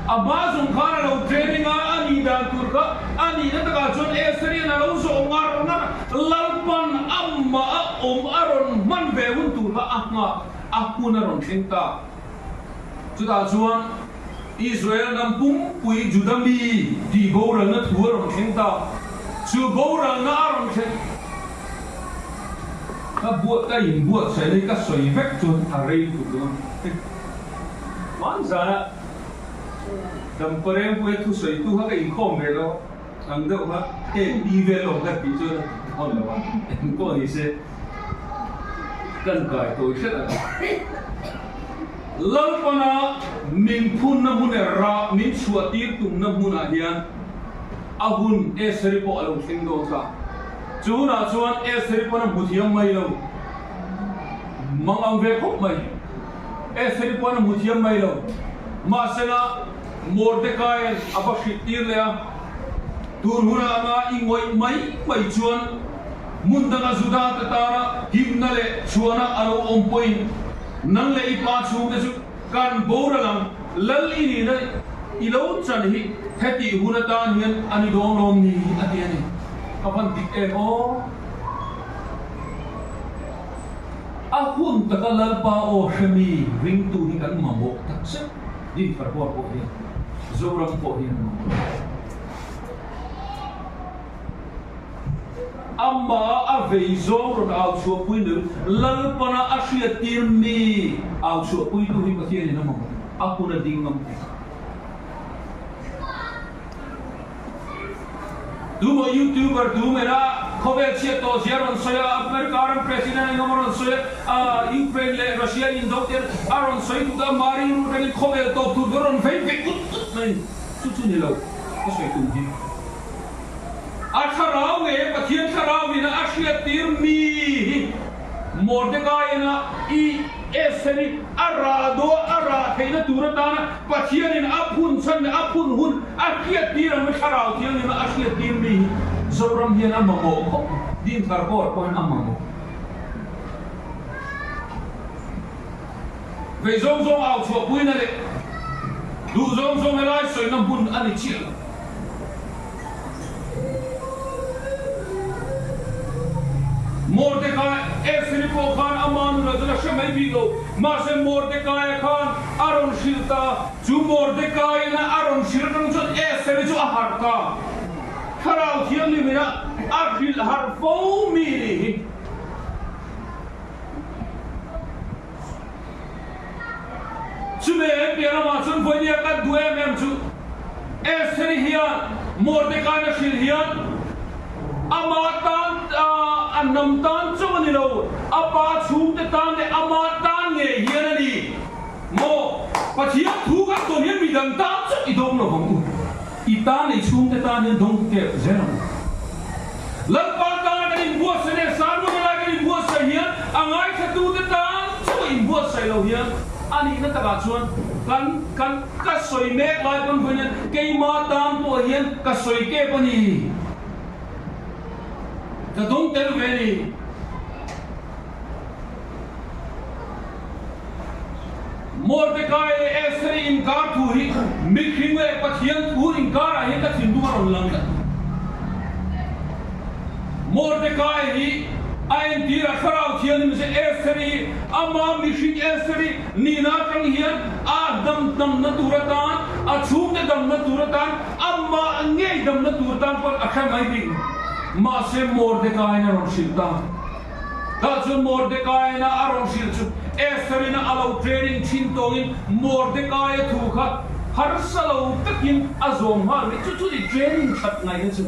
A hma zawng khan a lo training a, a nih dan tur kha a nihna takah chuan Estherian a lo zawh ngar ngar a, Lalpan amah a awm a rawn hman ve hun tur kha a nghak. A hun a rawn thleng ta. Chutah chuan Israel ram pumpui Juda mi tih boralna thu a rawn thleng ta. Chu boralna a rawn thlen ka buat ka inbuatsaih na hi ka sawi vek chuan a rei lutuk dawn. Hmanzana Damparengpuia thusawitu kha ka inkhawm ve lo ang deuh kha heng pi vel awm kha tih chuan a hawn lo a, engpawh ni se kan kai tawi hret ang. Lalpana min phunna hmun leh rah min chhuah tir tumna hmunah hian a hun Estheri pawh a lo thleng dawn ta. Chu hunah chuan Estheri pawn a hmu thiam mai lo, mang ang ve khawp mai. Estheri pawn a hmu thiam mai lo, mahsela Mordecai-a'n a va hrilh tir leh a, Tun hunah anga i ngawih mai mai chuan hmun danga Juda-te tana himna leh chhuahna a lo awm pawhin nang leh i pa chhungte chu kan boral ang, lal i nihna i lo chan hi hetih hun atan hian a ni dawn lawm ni? a ti a ni. Ka van dik em aw? A hun taka Lalpa aw hremi ringtu hi kan mamawh takzet. Dinthar huar pawh hian Zoram pawh hian a mamawh lo. Amah a vei zawng rawn au chhuahpui ni Lalpana a hriattir mi au chhuahpuitu hi Pathianin a mamawh a hun a ding ngam thei. Tu maw youtuber tu mera khawvel chhiat tawh zia rawn sawi a, America ram president engemaw rawn sawi a, Ukraine leh Russia indo te a rawn sawi tut a, Mari ru atangin khawvel tawp tur ber rawn vei vei ut ut mai ni. Chu chu ni lo ka sawi tum hi. A thlarau nge Pathian thlarau in a hriat tir mi hi Mordecai in a i Esther-i a rah dawn a rah theihna tur atana Pathianin a phun chhan leh a phun hun a hriattir ang hi Thlarau Thianghlim a hriattir mi hi Zoram hian a mamawh khawp mai. Dinthar Board pawhin a mamawh. Vei zawng zawng au chhuahpuina leh duh zawng zawng helai sawina hmun a ni chiah lo. Mordecai Estheri pawh khan ama nunah chuan a hre mai bik lo. Mahse Mordecai-a khan a rawn hrilh ta a, chu Mordecai-in a rawn hrilh atang chuan Estheri chu a harh ta. Thlarau Thianghlimin a hrilh harh fo mi ni hi. Chumi em piah lamah chuan vawinia kan duh em em chu Estheri hian Mordecai-na hrilh hian ama tan a hnam tan chauh a ni lo, a pa chhungte tan leh ama tan ngei hian a ni maw? Pathian thu kan tawn hian midang tan chauh i dawng lo vang u, i tan leh i chhungte tan hian dawng kep zel ang u. Lalpa tana kan inbuatsaih leh Sarmona lai kan inbuatsaih hian a ngaithlatute tan chauh a inbuatsaih lo hian a nihna takah chuan kan kan ka sawi mek lai pawn vawiin hian keima tan pawh hian ka sawi kep a ni. Ka dawng tel ve a ni. Mordekai leh Esther-i inkar thu hi mihring leh Pathian thu inkarah hian ka thinlung a rawn lang tlat. Mordekai hi a entir a, Thlarau Thianghlim se Esther-i hi ama mihring Esther-i nihna atang hian a dam damna tur atan, a chhungte damna tur atan, amah ngei damna tur atan pawh a hre mai bik lo. Mahse Mordecai-in a rawn hrilh ta. Tah chuan Mordecai-in a rawn hrilh chu Esther-in a lo training thin tawngin Mordecai-a thu kha harsa lo takin a zawm nghal mai. Chu chu ni training that ngaihna chu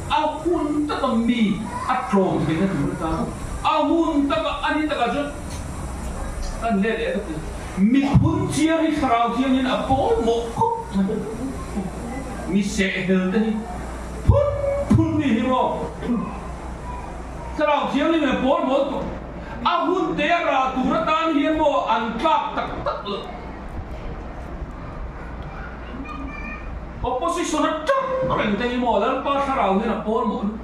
a hun taka mi a tlawm theihna tur atan a hun taka a ni takah chuan kan let leh ta Mi phun chiar hi thlarau thiangin a pawimawh khawp mai. Mi sehhel te hi phun phun mi hi maw? Thlarau thianghlim leh pawimawh tawh a hun te a rah tur atan hian maw an tlak tak tak loh. Opposition atang reng te hi maw Lalpa thlarau hian a pawimawh lutuk.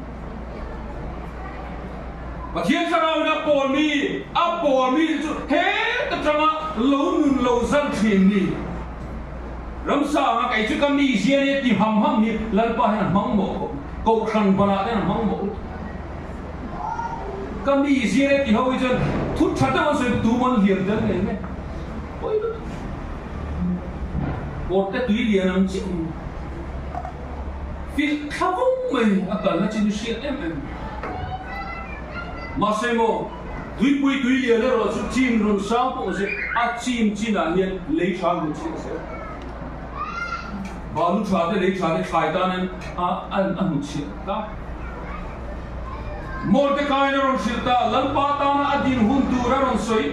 Pathian thlarau in a pawl mi, a pawl mi te chu heta tanga lo nun lo zan thin ni. Ramsa anga kei chu ka mi zia nia ti ham ham hi Lalpa hian a hmang mawh khawp mai. Kohhran banah te hian a hmang mawh lutuk. Ka mi zia nia ti ho hi chuan thu tha deuh an sawi tu man hliam tel ngei nge. Pawi lutuk. Kawrte tui lian ang chiah hi. Filh thla vung mai a kalna chin hi hriat em em. Mahse maw, tuipui tui lian erawh chu chim rawn sang pawh se a chim chinah hian lei tha rawn chhiat zel. Balu tha te lei tha te thlai tanin a a hnutchhiah ta. Mordecai-in a rawn hrilh ta, Lalpa tana a din hun tur a rawn sawi.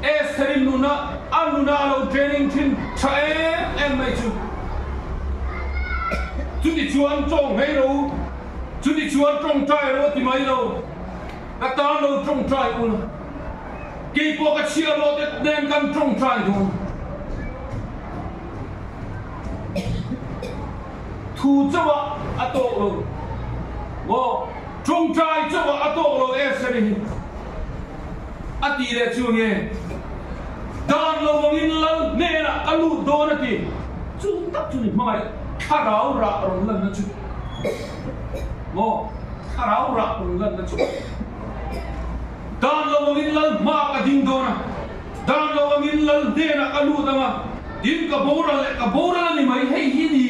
Esther-in nuna a nuna a lo training thin tha em em mai chu. Chuti chuan chawnghei ro u, chuti chuan tawngtai ro a ti mai lo, ka tan lo tawngtai ula, kei pawh ka chhiar lo te nen kan tawngtai dawn. Thu chauh a a tawk lo maw? Tawngtai chauh a a tawk lo Esther-i hi. A tih leh chu nge? Dan lo vangin lal hnenah ka lut dawn a ti. Chu tak chu ni hmangaih thlarau rah rawn lanna chu maw? Thlarau rah rawn lanna chu. Dan lo vangin lal hma ka ding dawn a, dan lo vangin lal hnenah ka lut ang a, tin ka boral leh ka boral a ni mai. Hei hi ni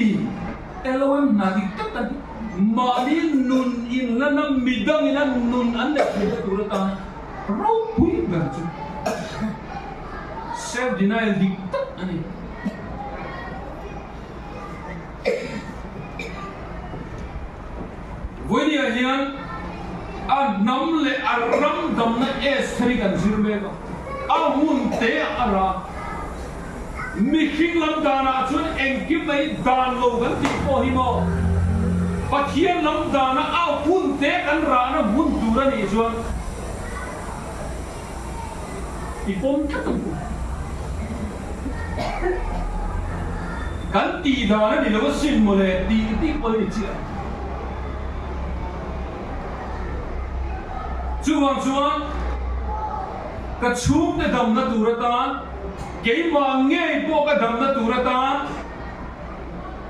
Elohim hna dik tak a ni. Mahni nun inlana midangin a nun an neih theihna tur atan ropui ber chu self denial dik tak a ni. Vawinia hian a hnam leh a ram damna Esther hi kan zir mek a, a hun te a ra. Mihring lam danah chuan engkim mai dan lo kan tih pawh hi maw? Pathian lam dana a hun te kan rahna hmun tur a nih chuan i pawm tlat ang u. Kan tih dan a ni lo asin mawle tih tih pawh a ni chiah. Chuvang chuan ka chhungte damna tur atan, keimah ngei pawh ka damna tur atan,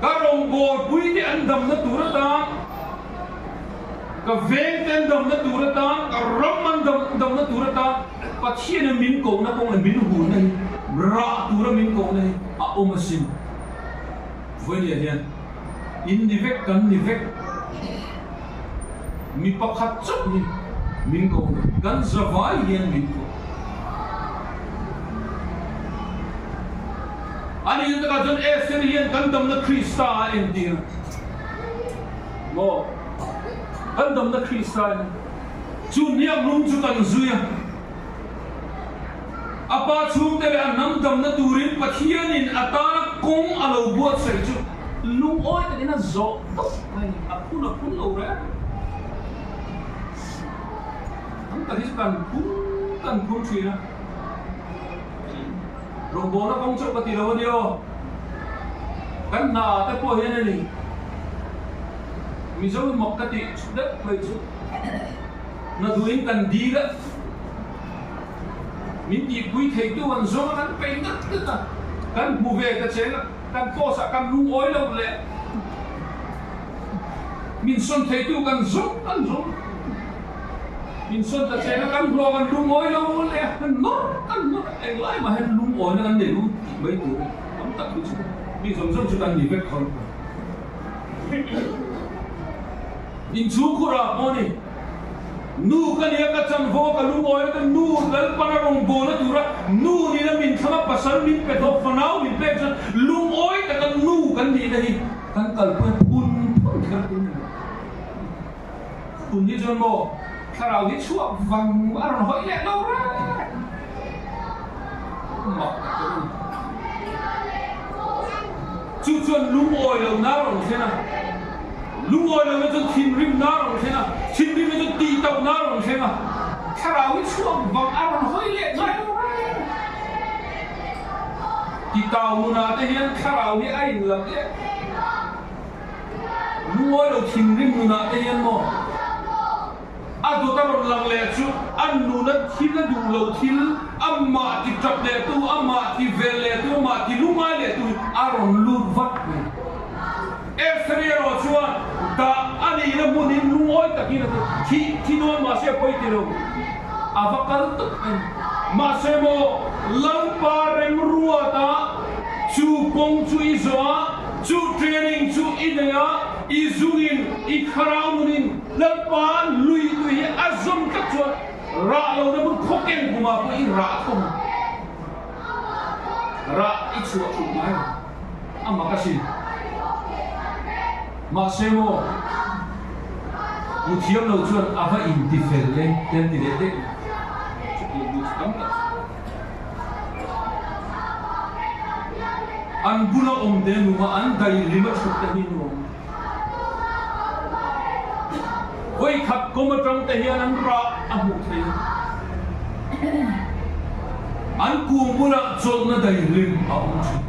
ka rawngbawlpuite an damna tur atan, ka vengte an damna tur atan, ka ram an damna tur atan Pathiana min kohna kawng leh min hurna hi rah tura min kohna hi a awm asin. Vawinia hian in ni vek kan ni vek. Mi pakhat chauh hi min ko lo, kan zavai hian min ko. A nihna takah chuan Esther hian kan damna Krista a entir a. Maw? Kan damna Krista a ni. Chu hniak lung chu kan zui a. A pa chhungte leh a hnam damna turin Pathianin a tana kawng a lo buatsaih chu lungawi takin a zawh tawp mai a ni. A phun a phun lo reng. Tam tak hi chu kan phun kan phun thin a. Rawngbawlna kawng chauh ka ti lo a nia aw. Kan hna te pawh hian a ni. Mizo mak ka tih deuh mai chu. Hna duhin kan dil a. Min tihpui theitu an zawng a, kan peih ngat ngat a, kan hmu ve ta cheng a, kan post ah kan lungawi lo leh min sawn theitu kan zawng kan zawng min sawn ta cheng a, kan hlawh kan lungawi lo leh kan nawr kan nawr a, englai mah hian lungawina kan nei lo tih mai tur a ni. Tam tak hi chu mi zawng zawng chu kan ni vek khawn kha. Inchhungkhur ah pawh ni. Nu ka nia ka chanvo a ka lungawi a ka nu Lalpan a rawn bawlna tura nu nina min thlang a pasal min pe hlawh fanau min pek chuan lungawi taka nu kan nihna hi kan kalpui phun phun kher tur ni lo. Phun hi chuan maw thlarau hi chhuak vang a rawn hawi leh lo reng mak tak a ni. Chu chuan lungawi lohna a rawn thlen a. Lungawi lohna chuan thinrimna a rawn thleng a, thinrimna chuan tihtohna a rawn thleng a, thlarau hi chhuak vang a rawn hawi leh ngai lo reng. Titau nunah te hian thlarau hi a inlam leh lungawi lo thinrim nunah te hian maw a dawt a rawn lang leh chu a nuna thil a duh lo thil, amah ti tap leh tu, amah ti vel leh tu, amah ti lungai leh tu hi a rawn lut vat mai. Estheri erawh chuan dah a nihna hmunin lungawi takin a ti, Thi, thi dawn mahse a pawi ti lo, a va kal tak a ni. Mahse maw, Lalpa remruata chu kawng chu i zawh a, chu training chu i nei a, i zungin, i thlarau nunin Lalpa lui tui hi a zawm tlat chuan rah lohna hmun khawkeng kumah pawh i rah thawm a, rah i chhuah thut ngai lo. A mak asin. Mahse maw, muthiam lo chuan a va inti fel e te an ti leh daih mai. Chutiang mi chu tam tak chu. An bula awm te numa an daihlim a thut te hi nuam. Vawikhat kawm atang te hian an rah a hmuh theih a. An kung bulah chawlhna daihlim a awm thin.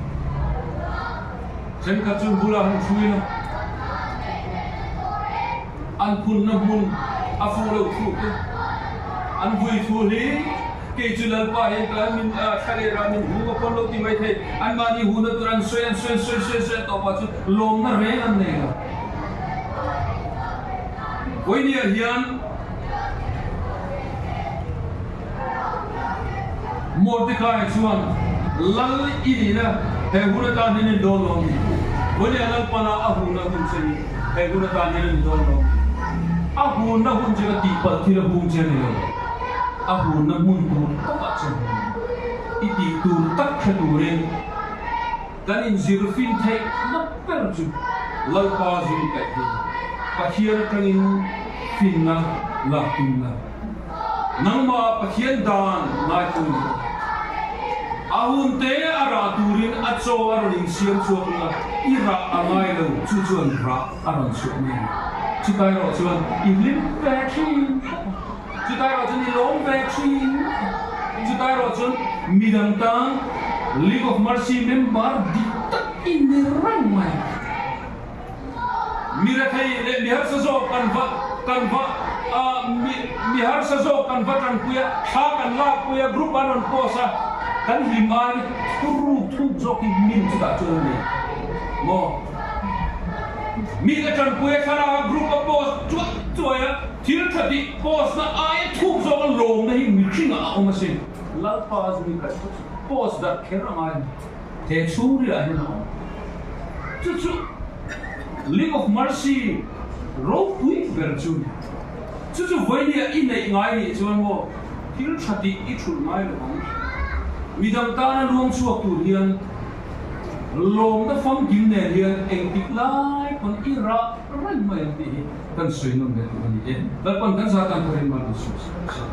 Thenkhat chu bulah han ṭhuin a, an phunna hmun a fuh lo thu te, an vui thu hi kei chu Lalpa hian ka min thla leh rah min hung a pawn lo ti mai thei. Anmahni huna tur an sawi an sawi an sawi sawi sawi a tawpah chu lawmna reng an nei lo. Vawinia hian Mordecai chuan Lal i nihna he hun atan hian a ni dawn lo a ni. Vawinia Lalpana a hunna hun che hi he hun atan hian a ni dawn lo a ni. A hunna hun che ka tihpalh thil a hung che a ni lo. A hunna hmun tur takah che a hung a ni. I tih tur tak hre turin kan inzir fin theih nap ber chu Lalpa zung kaih hi Pathian atangin finna lak tumna nangmah Pathian dan ngaitu ni a. A hun te a rah turin a chaw a rawn insiam chhuak anga i rah a ngai lo chu chuan rah a rawn chhuah mai ang. Chutai erawh chuan i hlim ve thin khawp a. Chutai erawh chuan i lawm ve thin a, chutai erawh chuan midang tan League of Mercy member dik tak i ni reng mai. Mi rethei leh mi harsa zawk kan va kan va a mi mi harsa zawk kan va tanpui a, thla kan lakpui a, group an rawn post a, kan hlim aiin thuruk thuk zawk hi min chutah chuan a nei maw? Mi ka tanpui a thlalak a group a post chuai chuai a. Thil tha tih post na aia thuk zawk a lawmna hi mihringah a awm asin. Lalpa zui kaih phawt chu post darh kher a ngai a ni. He chhungriah hian a awm. Chu chu League of Mercy ropui ber chu a ni. Chu chu vawinia i neih ngai nih chuan maw thil tha tih i thulh ngai lo ang. Midang tana luang chhuak tur hian lawmna famkim nen hian engtik lai pawn i rah reng mai ang tih hi Kan sawi nawn leh tur a ni e. Lalpan kan zah tan tharin mal min suh seh se.